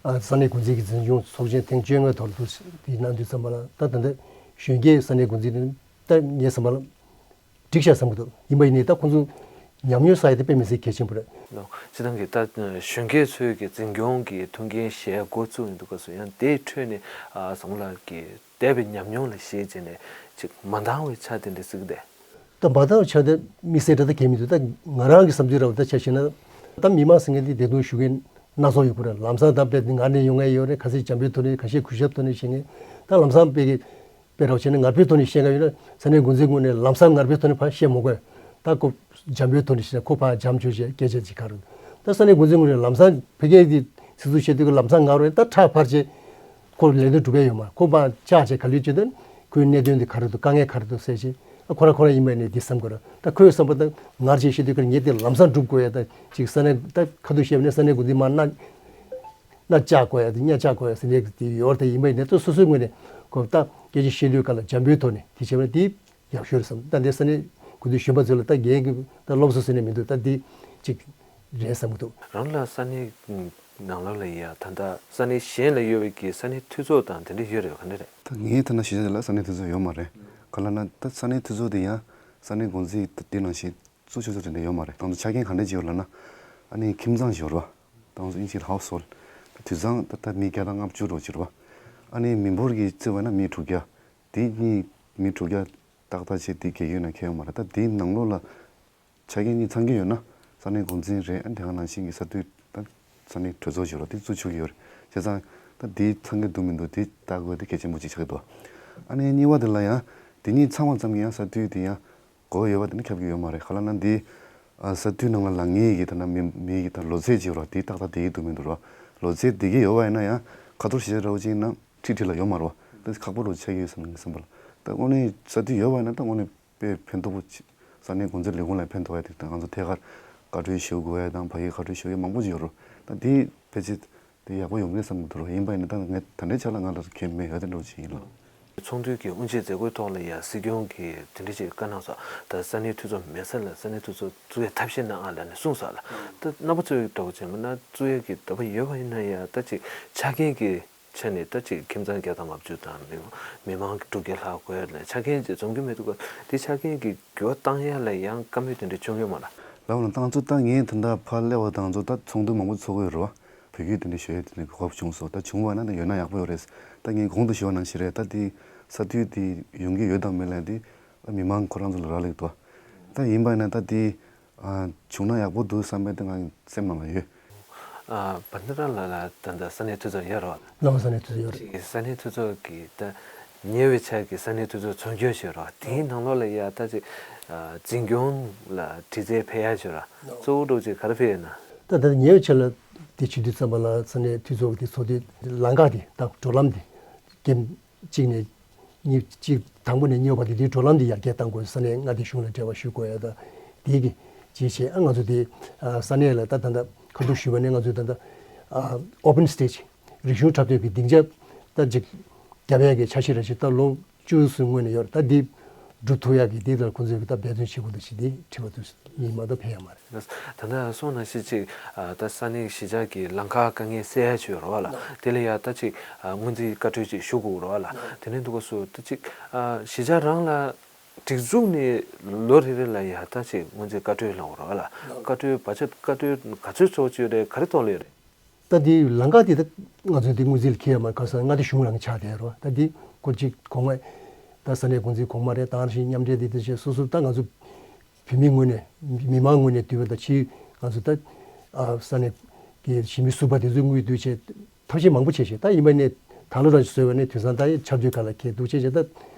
ས་གནས་འགོ་འཛིན་གྱི་འཛིན་སྐྱོང་ཚོགས་ཆེན་ཐེངས་བཅོ་ལྔ་ཐོག་ཏུ་དེ་གནང་དུས་ཙམ་པ་ལ་ད་ད་ལྟ་གཞོན་སྐྱེས་ས་གནས་འགོ་འཛིན་ད་ངའི་བསམ་པ་ལ། འགྲིག་ཤག་བསམ་གྱི་འདུག་ཡིན་པ་ཡིན་ནའི་ད་ཁོང་ཚོ་ཉམས་མྱོང་བསགས་ཡ་དེ་དཔེ་མི་སྲིད་གལ་ཆེན་པོ་རེད། ལོ། སྤྱིར་བཏང་གི་ད་གཞོན་སྐྱེས་ཚོའི་གི་འཛིན་སྐྱོང་གི་ཐུགས་འགན་བཞེས་འགོ་བཙུགས་ཡོང་དུས་སྐབས་སུ་ཡང་དེའི་ཁྲོད་ནས་ཨ་བཟང་ལགས་ཀྱི་འདས་པའི་ཉམས་མྱོང་ལ་གཞིགས་བྱས་ནས་ཅིག་མ་འདང་བའི་ཆ་དེ་འདྲ་གཟིགས་ཏེ། ད་མ་འདང་བའི་ཆ་དེ་དམིགས་བསལ་འདྲ་ད་གལ་མི་འདུག་ད་ང་རང་གི་བསམ་ཚུལ་ར་བ་ད་ཆ་བཞག་ན་ད་མི་མང་ཟེར་མཁན་དེ་བདེ་སྡུག་ཞུ་མཁན་སྣ་ཚོགས་ཡོད་པ་རེད། ལམ་སང་ད་དཔེ་ངར་ནས་ཡོང་མཁན་ཡོད་རེད། ཁ་སང་འཇམ་པོའི་ཐོག་ནས་ཁ་ཤས་གུས་ཞབས་ཐོག་ནས་བཤད་མཁན་ད་ལམ་སང་དཔེ་གི་དཔེ་ར་བ་བྱས་ན་ངར་པོའི་ཐོག་ནས་བཤད་མཁན་ཡོད་ན་ས་གནས་འགོ་འཛིན་ངོས་ནས་ལམ་སང་ངར་པོའི་ཐོག་ནས་ཕར་བཤད་མི་དགོས། ད་ཁོ་འཇམ་པོའི་ཐོག་ནས་བཤད་ན་ཁོ་ཕར་འཇམ་བྱོས་བྱས་སྐད་ཆ་ཅིག་ག་རེ་ད་ས་གནས་འགོ་འཛིན་ངོས་ནས་ལམ་སང་ཕ་གིའི་དེ་སྲིད་ཚོགས་བཤད་དུས་ལམ་སང་ངར་བ་ད་ཕྲག་ཕར་བྱས་ཁོ་ལས་དོན་སྒྲུབ་ཡ་ཡོད་མ་ཁོ་ཕར་བཅར་བྱས་ག་ལེར་བྱས་ཏེ་ཁོའི་གནད་དོན་དེ་ག་རེ་འདུག་དཀའ་ངལ་ག་རེ་འདུག་ཟེར་བྱས་ཨ་ཁོ་རང་ཁོ་རང་ཡིན་པ་ནས་འདི་བསམ་དགོས་ར། ད་ཁོའི་བསམ་པ་ད་ངར་བྱས་བཤད་དུས་ཀ་ངས་དེ་ལམ་སང་སྒྲུབ་དགོས་ཡ་ད་ཅིག་ས་གནས་ད་ཁ་ཐུག་བཤད་པ་ནས་ས་གནས་འགོ་འཛིན་མར་མནའ། མནའ་བཅག་དགོས་ཡ་དེ་གཉའ་བཅག་དགོས་ཡ་ཟེར་ནས་དེ་ཡོད་རེད། དེ་ཡིན་པ་ཡིན་ནའི་ད་སོ་སོའི་ངོས་ནས་ཁོ་ད་སྐད་ཆ་བཤད་དུས་སྐབས་ལ་འཇམ་པོའི་ཐོག་ནས་དེ་བྱས་པ་དེ་ཡག་ཤོས་རེད་བསམ། ད་འདི་ས་གནས་འགོ་འཛིན་གཞོན་པ་ཚོ་ལ་ད་རྒན་གྱི་ད་སློབ་གསོ་ཟེར་ནས་མི་འདུག་ད་འདི་གཅིག་རེད་བསམ་གྱི་འདུག་རང་ལ་ས་གནས་ནང་ལོགས་ལ་ཡ་ད་ལྟ་ས་གནས་གཞན་ལ་ཡོད་པའི་གི་ས་གནས་འཐུས་ཚོགས་དང་དེ་འདྲ་ཡོད་རེད་བ། ག་འདྲ་རེད། ད་ངའི་ཐ་ན་གཞིས་ཆགས་དེ་ལ་ས་གནས་འཐུས་ཚོགས་ཡོད་མ་རེད། ག་ལ་ན་ད་ས་གནས་འཐུས་ཚོགས་དེ་ཡང་ས་གནས་འགོ་འཛིན་དེ་ནང་བཞིན། གཙོ་ཆེ་ཤོས་དེ་འདྲ་ཡོད་མ་རེད། ད་ང་ཚོ་ཆ་རྐྱེན་ག་འདྲ་ཅིག་ཡོད་ལབ་ན། ཨ་ནི་ཁྱིམ་ཚང་ཞིག་ཡོད་རེད་བ། ད་ང་ཚོ་དབྱིན་ཇིའི་ཧའུ་སི་ཧོལ་ཌི། དུད་ཚང་ད་ལྟ་མི་བརྒྱ་དང་ལྔ་བཅུ་འདྲ་ཅིག་རེད་བ། ཨ་ནི་མི་འབོར་གྱི་བརྩི་བ་ན་མི་དྲུག་བརྒྱ། དེ་གཉིས་མི་དྲུག་བརྒྱ་ཏག་ཏག་ཅིག་དེ་རྒས་ཡོལ་ནང་འཁེལ་ཡོད་མ་རེད། ད་དེའི་ནང་ལོགས་ལ་ཆ་རྐྱེན་གཉིས་ཚང་གི་ཡོད་ན་ས་གནས་འགོ་འཛིན་རེད། ཨ་ནི་དེ་ག་ནང་བཞིན་གྱི་ས་འཐུས་ད་ས་གནས་གྲོས་ཚོགས་ཞིག་ཡོད་རེད་བ། དེ་བཙུགས་ཆོག་གི་ཡོད་རེད། བྱས་ཙང་ད་དེ་ཚང་གི་འདུག་མི་འདུག་དེ་ལྟ་དགོས་དེ་གལ་ཆེན་པོ་ཅིག་ཆགས་ཀྱི་འདུག་ཨ་ནི་གཉིས་པ་དེ་ལ་ཡང་དེ་གཉིས་ཚང་བ་ཙམ་གྱིས་ཡང་ས་འཐུས་དེ་ཡང་གོ་ཡོད་པ་དེ་ནི་ཁྱབ་ཀྱི་ཡོད་མ་རེད། ག་ལ་ན་འདི་ས་འཐུས་ནང་ལ་ལངས་མཁན་གྱི་ད་ན་མི་མི་གི་ད་ལོ་ཚད་ཅིག་ཡོད་རེད་བ། དེ་ཏག་ཏག་བསྡད་ཀྱི་འདུག་མི་འདུག་རེད་བ། ལོ་ཚད་བསྡད་ཀྱི་ཡོད་པ་ཡིན་ན་ཡང་ཁ་ཐོར་ཞེ་དྲག་འདྲ་བོ་ཅིག་ཡིན་ན་ཁྲིག་ཁྲིག་ལ་ཡོད་མ་རེད་བ། ད་ཁག་པོ་འདྲ་བོ་ཆགས་ཀྱི་ཡོད་བསམ་ངའི་བསམ་པ་ལ། ད་དངོས་གནས་ས་འཐུས་ཡོད་པ་ཡིན་ན་ད་དངོས་གནས་དཔེ་ཕན་ཐོགས་པོ་ཅིག་ས་གནས་འགོ་འཛིན་ལས་ཁུངས་ལ་ཕན་ཐོགས་ཡ་དེ་ད་ང་ཚོ་ཐད་ཀར་བཀའ་འཁྲོལ་ཞུ་དགོས་ཡ་དང་ཕ་གིའི་བཀའ་འཁྲོལ་ཞུ་ཡ་མང་པོ་ཅིག་ཡོད་རེད། ད་དེ་ཕལ་ཆེར་ དེ་ཡག་པོ་ཡོང་གི་རེད་བསམ་གྱི་འདུག་རོ། ཡིན་པ་ཡིན་ན་ད་ངས་ད་ལྟའི་ཆ་ལ་ང་ལ་གལ་མེད་ཡོད་དེ་འདྲ་བོ་ཅིག་ཡིན་ལ། ཚོགས་འདུའི་གི་དབུ་འབྱེད་མཛད་སྒོའི་ཐོག་ལ་ཡ་སྲིད་སྐྱོང་གིས་དེ་འདྲ་ཅིག་བཀའ་གནང་སོང་། ད་ས་གནས་འཐུས་ཚོགས་མེད་ས་ལ་ས་གནས་འཐུས་ཚོགས་བཙུགས་ཡ་ཐབས་ཤེས་གནང་ཨ་ལབ་ནས་གསུངས་སོང་ལ། ད་རྣམ་པ་ཚོའི་འདྲ་བོ་བྱས་པ་ན་བཙུགས་ཡ་གི་འདོད་པ་ཡོད་པ་ཡིན་ན་ཡ་ད་ཅིག་ཆ་རྐྱེན་གྱི་ཆ་ནས་ད་ཅིག་ཁྱིམ་ཚང་བརྒྱ་དང་ལྔ་བཅུ་དང་མི་མི་མང་དྲུག་བརྒྱ་ལྷག་དགོས་ལ་ཆ་རྐྱེན་ཅིག་འཛོམས་ཀྱི་མི་འདུག་ག་དེ་ཆ་རྐྱེན་གྱི་འགྱུར་བ་བཏང་ཡ་ལ་ཡང་བཀའ་མོལ་དེ་འདྲ་བྱུང་ཡོད་མ་རེད། ལགས་འོ་ན་ཏང་ཙུའུ་ད་ངས་ད་ལྟ་ཕར་སླེབས་པ་དང་ཙུའུ་ད་ཚོགས་འདུ་མང་པོ་ཚོགས་ཀྱི་ཡོད་རེད་བ། བོད་སྐད་དེ་འདྲ་ཤོད་ཡ་དེ་འདྲ་གོ་སྐབས་བྱུང་སོང་། ད་བྱུང་བ་ན་ད་ཡོད་ན་ཡག་པོ་ཡོད་རེད། ད་ངས་གོང་དུ་ཞུས་པ་ནང་བཞིན་རེད། ད་དེ་ས་འཐུས་དེ་ཡོང་གི་ཡོད་དམ་མེད་ལབ་དེ་ཨ་མི་མང་ཁོ་རང་ཚོ་ལ་རག་ལས་འདུག་ད་ཡིན་པ་ན་ད་དེ་ཨ་བྱུང་ན་ཡག་པོ་འདུག་བསམ་པའི་ད་ང་སེམས་ནང་ལ་ཡོད། ཨ་བན་དེ་ར་ལ་ལ་ད་ད་ས་གནས་འཐུས་ཚོགས་ཡོད་རེད་བ། ལགས་ས་གནས་འཐུས་ཚོགས་ཡོད་རེད། ས་གནས་འཐུས་ཚོགས་ཀྱི་ད་ཉེ་བའི་ཆར་གྱི་ས་གནས་འཐུས་ཚོགས་ཚོགས་རྒྱུ་ཞིག་རེད་བ། དེའི་ནང་ལོགས་ལ་ཡ་ད་ཅིག་ཨ་འཛིན་སྐྱོང་ལ་དྲི་རྩད་ཕེབས་ཡ་ཞིག་རེད། གཙོ་བོ་འདྲ་བོ་ཅིག་ག་རེ་ཕེབས་ཡོད་ན། ད་ད་ཉེ་བའི་ཆར་ལ་དེ་བྱེད་དུས་ཙམ་པ་ལ་ས་གནས་འཐུས་ཚོགས་ཀྱི་ཚོགས་དུས་ལམ་ཁ་དེ་ད་འགྲོ་ལམ་དེ་འགེམ་གཅིག་ནས་གཉིས་གཅིག་དང་པོ་ནས་གཉིས་པ་དེ་དེའི་འགྲོ་ལམ་དེ་ཡར་རྒྱས་གཏང་དགོས། ས་གནས་མངའ་སྡེ་གཞུང་ལ་འབྲེལ་བ་ཞུ་དགོས་ཡ་ད་དེའི་གི་ཇི་བྱས་ཨ་ང་ཚོ་དེ་ས་གནས་ལ་ད་ད་ད་ཁ་ཐུག་ཞུས་པ་ནས་ང་ཚོས་ད་ད་ཨ་open stage རིག་གཞུང་འཁྲབ་སྟོན་གྱི་སྡིངས་ཆ་ད་ཅིག་རྒྱབ་ཡ་གི་འཆར་གཞི་རེ་ཞིག་ད་ལོ་བཅུ་ཙམ་སྔོན་ནས་ཡོད་རེད། ད་འདི་སྒྲུབ་ཐུབ་ཡ་གི་འདི་ལ་ཁོང་ཚོས་ད་འབད་བརྩོན་བྱེད་དགོས་འདུག་ཞེས་འདི་དྲི་བ་དུ་མི་མ་གཏོགས་ཕན་ཡ་མ་རེད། ད་ལྟ་སོང་ན་ཤི་ཅིག་ད་ས་གནས་གཞིས་ཆགས་ཀྱི་ལམ་ཁ་དཀའ་ངལ་སེལ་ཡ་ཅིག་ཡོད་རེད་བ་ལ། དེ་ལ་ཡ་ད་ཅིག་སྔོན་རྩིས་བཀའ་འཁྲོལ་ཅིག་ཞུ་དགོས་རེད་བ་ལ། དེ་ནས་འདུག་ག་སུ་ད་ཅིག་གཞིས་ཆགས་རང་ལ་སྒྲིག་འཛུགས་ནས་ལོ་རེ་རེ་ལ་ཡ་ད་ཅིག་སྔོན་རྩིས་བཀའ་འཁྲོལ་ལབ་དགོས་རེད་བ་ལ། བཀའ་འཁྲོལ་བར་ཆད་བཀའ་འཁྲོལ་ག་ཚོད་ཚོགས་ཀྱི་ཡོད་རེད། ག་རེ་ཐོག་ལ་ཡོད་རེད། ད་འདི་ལམ་ཁ་འདི་ད་ང་ཚོ་འདི་དངུལ་རྩིས་ལ་འཁྱེར་ཡ་མ་ག་ས་མངའ་སྡེ་གཞུང་རང་གི་ཆགས་བསྡད་རོ། ད་འདི་ཁོ་གཅིག་གོང་མ་ད་ས་གནས་འགོ་འཛིན་གོང་མ་རེད། དེ་བཞིན་མཉམ་འབྲེལ་འདི་འདི་བྱས་སོ་སོ་ད་ང་ཚོ་བོད་མི་ངོས་ནས་མི་མང་ངོས་ནས་བསྡུས་པ་ད་ཕྱིའི་ང་ཚོ་ད་ས་གནས་ཀྱི་གཞིས་མི་ཟུར་པ་དེ་ཚོའི་དངུལ་བསྡུས་བྱས་ཐབས་ཤེས་མང་པོ་བྱས་ཤིང་ད་ཡིན་པ་ནས་ད་ལོ་རང་བཟོས་པ་ནས་དུས་སང་ད་ཆབ་མདོའི་ཁ་ལ་འཁྱེར་འདུག་བྱས་བྱས་ད་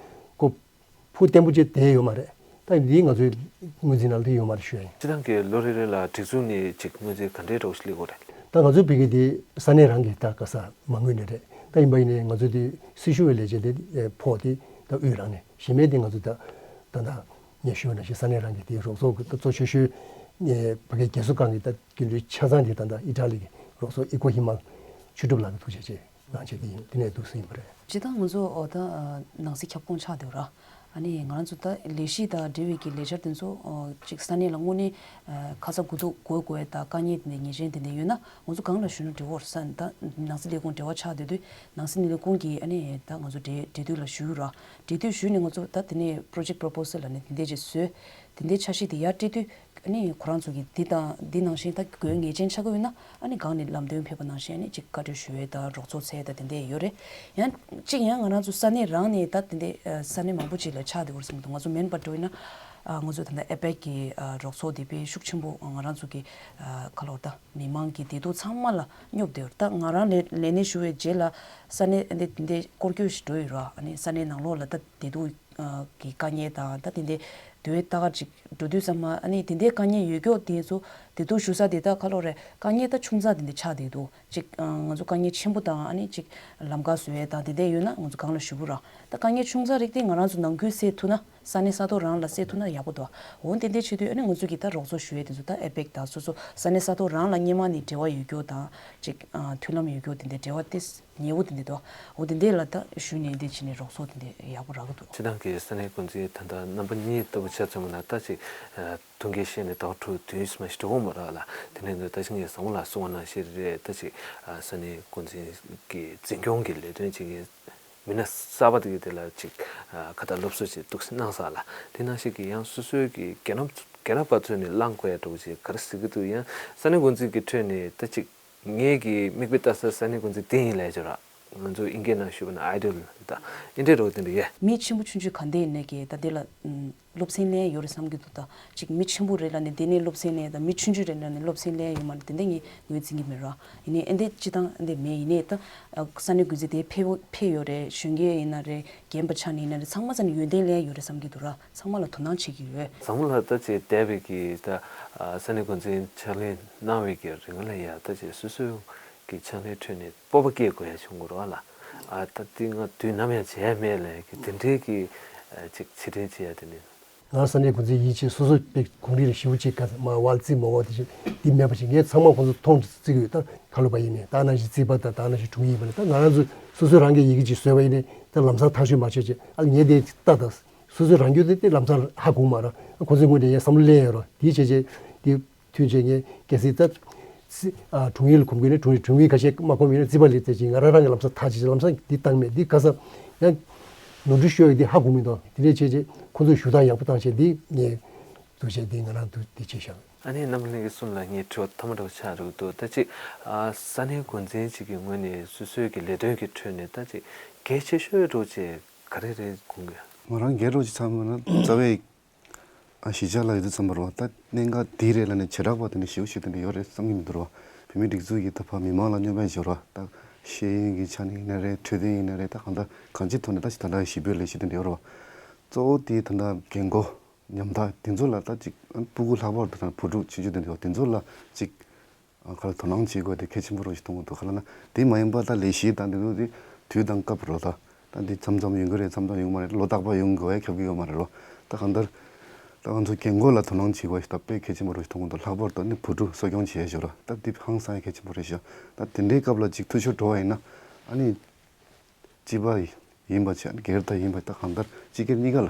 ཁོ། ཕུགས་བརྟན་པོ་ཅིག་བསྡད་ཡོད་མ་རེད། ད་འདི་ང་ཚོའི་དངོས་འཛིན་ནང་ལ་ཡོད་མ་རེད་ཞུ་ཡ་ཡིན། སྤྱིར་བཏང་གི་ལོ་རེ་རེ་ལ་སྒྲིག་འཛུགས་ནས་ཅིག་དངོས་འཛིན་ག་འདྲའི་རོགས་ཤིག་སླེབས་ཀྱི་ཡོད་རེད། ད་ང་ཚོའི་བོད་སྐད་འདི་ས་གནས་རང་གི་ད་ག་ས་མ་དངུལ་ནས་རེད། ད་ཡིན་པ་ཡིན་ནའི་ང་ཚོའི་འདི་སྲི་ཞུ་བའི་ལས་བྱེད་འདི་ཕོགས་འདི་ད་དབུས་རང་ནས་གཞན་མའི་འདི་ང་ཚོ་ད་ད་ད་ངས་ཞུས་པ་ནང་བཞིན་ས་གནས་རང་གི་འདི་རོགས་ཚོགས་ཀྱི་ད་གཙོ་ཆེ་ཤོས་བོད་སྐད་རྒྱལ་སྲུང་ཁང་གི་ད་རྒྱུན་ལས་ཆ་ཚང་འདི་ད་ད་ཨི་ཊ་ལི་གི་རོགས་ཚོགས་ཨི་ཀོ་ཧི་མ་ཆོས་གྲུབ་ལགས་ཀྱི་ཐུགས་རྗེ་ཆེ། ནང་བྱེད་ཀྱི་ཡིན། དེ་ནས་འདུག་སེ་ཡིན་པ་རེད། སྤྱིར་བཏང་ང་ཚོ་ཨོ་ད་ནང་སྲིད་ཁྱབ་ཁོངས་ཆགས་བསྡད་ཡོད་ར། ཨ་ནི་ང་རང་ཚོ་ད་ལས་གཞི་དང་འབྲེལ་བའི་གི་ལས་འཆར་དེ་ཚོ་ཨོ་ཅིག་ས་གནས་ལ་དངོས་གནས་ཁ་ཚ་དགོས་གཏུགས་དགོས་དགོས་ད་དཀའ་ངལ་དེ་འདྲ་ངེས་ཅན་དེ་འདྲ་ཡོད་ན་ང་ཚོ་གང་ལ་ཞུ་ན་འགྲིག་གི་རེད་ས། ད་ནང་སྲིད་ལས་ཁུངས་འབྲེལ་བ་ཆགས་བསྡད་དུས་ནང་སྲིད་ལས་ཁུངས་ཀྱིས་ཨ་ནི་ད་ང་ཚོ་འབྲེལ་འབྲེལ་མཐུད་ལ་ཞུ་གི་ར། འབྲེལ་མཐུད་ཞུས་ནས་ང་ཚོ་ད་དེ་ནས་project proposal་ལ་ནི་དེ་འདྲས་ཅིག་བཟོས། དེ་འདྲའི་འཆར་གཞི་དེ་ཡར་སྤྲད་དུས། ཨ་ནི་ཁོ་རང་ཚོ་གིས་འདི་དང་འདི་ནང་བཞིན་ད་དགོས་ངེས་ཅན་ཆགས་ཀྱི་ཡོད་ན་ཨ་ནི་སྒང་ནས་ལམ་སྟོན་ཕེབས་པ་ནང་བཞིན་ཨ་ནི་ཅིག་བཀའ་འཁྲོལ་ཞུ་ཡས་དང་རོགས་ཚོགས་འཚལ་དང་དེ་འདྲས་ཡོད་རེད། ཡང་གཅིག་ཡང་ང་རང་ཚོ་ས་གནས་རང་ནས་ད་དེ་འདྲས་ས་གནས་མང་པོ་ཅིག་ལ་ཆགས་བསྡད་ཡོད་རེད་བསམ་འདུག་ང་ཚོ་མེན་པར་འགྲོ་ཡིན་ན་ཨ་ང་ཚོ་ད་ལྟ་ཨེ་པེག་གི་རོགས་ཚོགས་དེ་དཔེ་ཤུགས་ཆེན་པོ་ང་རང་ཚོ་གི་ཁ་ལོ་ད་མི་མང་གི་བདེ་སྡུག་ཚང་མ་ལ་སྙོབ་བསྡད་ཡོད་རེད། ད་ང་རང་ལས་ལས་གནས་ཞུ་བའི་རྗེས་ལ་ས་གནས་འདི་འདི་སྐོར་སྐྱོད་ཞིག་འགྲོ་ཡོད་ར། ཨ་ནི་ས་གནས་ནང་ལོགས་ལ་ད་བདེ་སྡུག་གི་དཀའ་ངལ་དང་ད་དེ་འདྲའི་དུས་ད་ག་ཅིག་འགྲོ་དུས་ཙམ་མ་ཨ་ནི་དེ་འདྲའི་དཀའ་ངལ་ཡོད་མཁན་དེ་ཚོ་དེ་དུས་ཞུ་ས་དེ་ད་ཁ་ལོ་རེད། དཀའ་ངལ་ད་ཆུང་ཙག་དེ་འདྲ་ཆགས་བསྡད་འདུག་ཅིག་ང་ཚོ་དཀའ་ངལ་ཆེན་པོ་དང་ཨ་ནི་ཅིག་ལམ་ཁ་བཟོ་ཡས་དང་དེ་འདྲ་ཡོད་ན་ང་ཚོ་གང་ལ་ཞུ་གི་ར། ད་དཀའ་ངལ་ཆུང་ཙག་རིགས་དེ་ང་རང་ཚོ་ནང་ཁུལ་སེལ་ཐུབ་ན་ས་གནས་ས་ཐོག་རང་ལ་སེལ་ཐུབ་ན་ཡག་པོ་འདུག་འོ་དེ་འདྲ་བྱེད་དུས་ཨ་ནི་ང་ཚོ་གི་ད་རོགས་ཚོགས་ཞུ་ཡས་དེ་ཚོ་ད་ཨེ་པེག་དང་སོ་སོ་ས་གནས་ས་ཐོག་རང་ལ་སྔོན་མ་ནས་འབྲེལ་བ་ཡོད་མཁན་དང་ཅིག་མཐུན་ལམ་ཡོད་མཁན་དེ་འདྲ་འབྲེལ་བ་དེ། ཉེ་བོ་དེ་འདྲ་འདུག་འོ་དེ་འདྲ་ལ་ད་ཞུས་ནས་འདི་བྱས་ནས་རོགས་ཚོགས་དེ་འདྲ་ཡག་པོ་རག་གི་འདུག་སྤྱིར་བཏང་གི་ས་གནས་འགོ་འཛིན་ད་ལྟ་རྣམ་པ་གཉིས་ལྟ་བུ་ཆ་མཚོན་པ་ན་ད་ཅིག་ཐུགས་འགན་བཞེས་ནས་ཟླ་བ་དྲུག་བདུན་ཙམ་ཞིག་འགྲོ་གི་མ་རེད་ལ། དེ་ནས་ད་ཅིག་ངས་བཟང་མོ་ལ་གསུང་བ་ནང་བཞིན་རེད། ད་ཅིག་ས་གནས་འགོ་འཛིན་གྱི་འཛིན་སྐྱོང་གི་ལས་དོན་བྱེད་མཁན་མི་སྣ་གསར་པ་དེ་གི་དེ་ལ་ཅིག་ཁ་ཏ་སློབ་གསོ་ཅིག་ཏོག་ཙམ་གནང་ས་ལ། དེ་ནང་བཞིན་གྱི་ཡང་སོ་སོའི་གི་རྒན་རབས་རྒན་རབས་པ་ཚོས་ནས་བླང་དགོས་ཡ་འདྲ་བོ་ཅིག་ག་རེ་ཟེར་གི་འདུག་ཡང་ས་གནས་འགོ་འཛིན་གྱི་ཁྲོད་ནས་ད་ཅིག་ངེད་ཀྱི་མིག་དཔེ་ལྟ་ས་ས་གནས་འགོ་འཛིན་དེ་ཡིན་ལས་བྱོས་ར། ང་ཚོ་ཨིན་སྐད་ནང་ཞུས་པ་ན་ཨའི་ཌོལ་དང་ཨིན་འདྲའི་རོགས་དེ་འདྲ་ཡོད། མི་ཆེན་པོ་ཆུང་ཆུང་ག་འདྲ་ཡིན་ནའི་གི་ད་དེ་ལ་སློབ་ཚན་ལེན་ཡོད་རེད་བསམ་གྱི་འདུག་ད་ཅིག་མི་ཆེན་པོ་རེད་ལབ་ནས་དེ་ནས་སློབ་ཚན་ལེན་དང་མི་ཆུང་ཆུང་རེད་ལབ་ནས་སློབ་ཚན་ལེན་ཡོད་མ་རེད། དེ་འདྲ་ངས་ངོས་འཛིན་གྱི་མེད་ར། ཡིན་ནའི་ཨེ་འདྲ་སྤྱི་བཏང་ཨེ་འདྲ་མེད། ཡིན་ནའི་ད་ས་གནས་འགོ་འཛིན་དེ་ཕེབས་ཕེབས་ཡོད་རེད། གཞོན་སྐྱེས་ཡིན་ན་རེད། རྒན་པ་ཆགས་ནས་ཡིན་ན་རེད། ཚང་མ་ས་ནས་ཡོན་ཏན་ལེན་ཡོད་རེད་བསམ་གྱི་འདུག་ར། ཚང་མ་ལ་དོ་སྣང་བྱེད་ཀྱི་ཡོད། བཟང་མོ་ལ་ད་ཅིག་འདས་པའི་གི་ད་ས་གནས་འགོ་འཛིན་ཕྱག་ལས་གནང་བའི་གི་རིང་ལ་ཡ་ད་ཅིག་སོ་སོའི་གི་ཕྱག་ལས་ཁྲོད་ནས་སྤོབས་པ་སྐྱེ་དགོས་ཡ་བྱུང་དགོས་རེད་བ་ལ། ཨ་ད་དེ་ང་དུས་ནམ་ཡང་བྱས་མེད་ལས་གི་དེ་འདྲའི་གི་ཅིག་ཕྱིར་དྲན་བྱེད་ཡ་དེ་ནི། ང་ས་གནས་འགོ་འཛིན་ཡིན་ཕྱིན་སོ་སོ་པའི་གོང་རིམ་ཞེ་པོ་ཅིག་ག་མ་ཝལ་རྩིས་མ་འོ་དེ་བཞིན་འདི་མེད་པ་ཞིག་ངས་ཚང་མ་ཁོང་ཚོ་མཐོང་བརྩི་གི་ཡོད། ད་ག་ལོ་པ་ཡིན་ནས་ད་ནང་བཞིན་རྩིས་པ་དང་ད་ནང་བཞིན་དྲུང་ཡིག་ཡིན་པ་ནས་ད་ང་རང་ཚོ་སོ་སོ་རང་གི་ཡི་གེ་ཅིག་བཟོས་པ་ཡིན་ནས་ད་ལམ་སང་ཐག་གཅོད་མ་བྱས་ཅེས་ཨ་ལ་ངས་དེ་ལྟ་ད་སོ་སོ་རང་རྒྱུད་དེ་དེ་ལམ་སང་ཧ་གོ་མ་ར་ཁོང་ཚོའི་ངོས་ནས་ངས་བསམ་བློ་ལེན་ཡོད་ར་དེའི་བྱས་རྗེས་དེ། མཐུན་རྐྱེན་ངས་གལ་སྲིད་ད་སྲིད་ཨ་དྲུང་ཡིག་ལ་གོམས་དགོས་ན་དྲུང་ཡིག་དྲུང་ཡིག་ཁ་ཤས་མ་གོམས་ཡོད་ན་རྩིས་པ་ལས་བལྟས་ཅིང་ང་རང་རང་གི་ལམ་སང་ཐག་བཅད་ཅིང་ལམ་སང་འདི་བཏང་མེད་འདི་ག་ས་ཡང་ནོར་འཁྲུལ་ཤོར་ཡོད་འདི་ཧ་གོ་མི་འདུག་དེ་འདྲས་བྱས་རྗེས་ཁོང་ཚོས་ཞུ་དག་ཡག་པོ་བཏང་བྱས་འདི་ངས་འདུག་བྱས་འདི་ང་རང་འདུག་འདི་བྱས་ཤག་ཨ་ནི་རྣམ་པ་ལྷན་རྒྱས་གསུམ་ལ་ངས་དྲི་བ་ཐ་མ་འདྲ་བོ་ཆགས་འགྲོ་གི་འདུག་ད་ཅིག་ཨ་ས་གནས་འགོ་འཛིན་ཅིག་གི་ངོས་ནས་སོ་སོའི་གི་ལས་དོན་གྱི་ཁྲོད་ནས་ད་ཅིག་གལ་ཆེ་ཤོས་འདྲ་བོ་ཅིག་ག་རེ་རེད་དགོངས་ཀྱི། ང་རང་སྒེར་རོགས་ཅིག་ཚང་མ་ན་རྩ་བའི་ཨ་གཞིས་ཆགས་ལ་ཡོད་དུས་ཙམ་པ་རེད་བ། ད་གནད་འགག་འདི་རེད་ལབ་ནས་བྱེ་བྲག་པ་དེ་འདྲ་ཞེ་པོ་ཞིག་དེ་འདྲ་ཡོད་རེད་བསམ་གྱི་མི་འདུག་རེད་བ། བོད་མིའི་སྒྲིག་འཛུགས་ཀྱིས་ད་ཕར་མི་མང་ལ་སྙོབ་པ་ཞིག་ཡོད་རེད་བ། ད་ཤེས་ཡོན་གྱི་ཆ་ནས་ཡིན་ན་རེད། འཕྲོད་བསྟེན་ཡིན་ན་རེད། ད་གང་ལྟར་གང་ཅིའི་ཐོག་ནས་ད་ཞིག་ད་ལྟ་ཞི་བའི་ལས་གཞི་དེ་འདྲ་ཡོད་རེད་བ། གཙོ་བོ་དེ་ད་ལྟ་རྒན་རྒོན་ཉམ་ཐག་དེ་ཚོ་ལ་ད་ཅིག་ཨ་སྤུ་གུ་ལྷག་པར་དུ་ད་བུ་ཕྲུག་ཆུང་ཆུང་དེ་འདྲ་བ་དེ་ཚོ་ལ་ཅིག་ཨ་ག་ལ་དོ་སྣང་བྱེད་དགོས་དེ་གལ་ཆེན་པོ་རང་ཞིག་མཐོང་གི་འདུག་ག་ལ་ན་དེ་མ་ཡིན་པ་ད་ལས་གཞི་དང་དེ་ཚོ་དེ་དུས་དང་སྐབས་རོ། ད་ད་འདི་མཚམས་མཚམས་ཡོང་གི་རེད། མཚམས་མཚམས་ཡོང་གི་མ་རེད། ལོ་རྟག་པར་ཡོང་དགོས་པ་ཁྱབ་ཀྱི་ཡོད་མ་རེད་རོ། ད་གང་ལྟར་ད་ང་ཚོ་རྒན་རྒོན་ལ་དོ་སྣང་བྱེད་དགོས་ཞིག་ད་དཔེ་གལ་ཆེན་པོ་རང་ཞིག་མཐོང་གི་འདུག་ལྷག་པར་དུ་ནི་བུ་ཕྲུག་གསོ་སྐྱོང་བྱེད་ཞོར་ད་འདི་ཧང་སང་གལ་ཆེན་པོ་རེད་ཤག་ད་དེ་འདྲའི་སྐབས་ལ་ཅིག་འཐུས་ཤོར་འགྲོ་བ་ཡིན་ན་ཨ་ནི། སྤྱི་པ་ཡིན་པ་བྱས་སྒེར་དང་ཡིན་པ་ད་གང་ལྟར་སྤྱི་སྒེར་གཉིས་ཀ་ལ་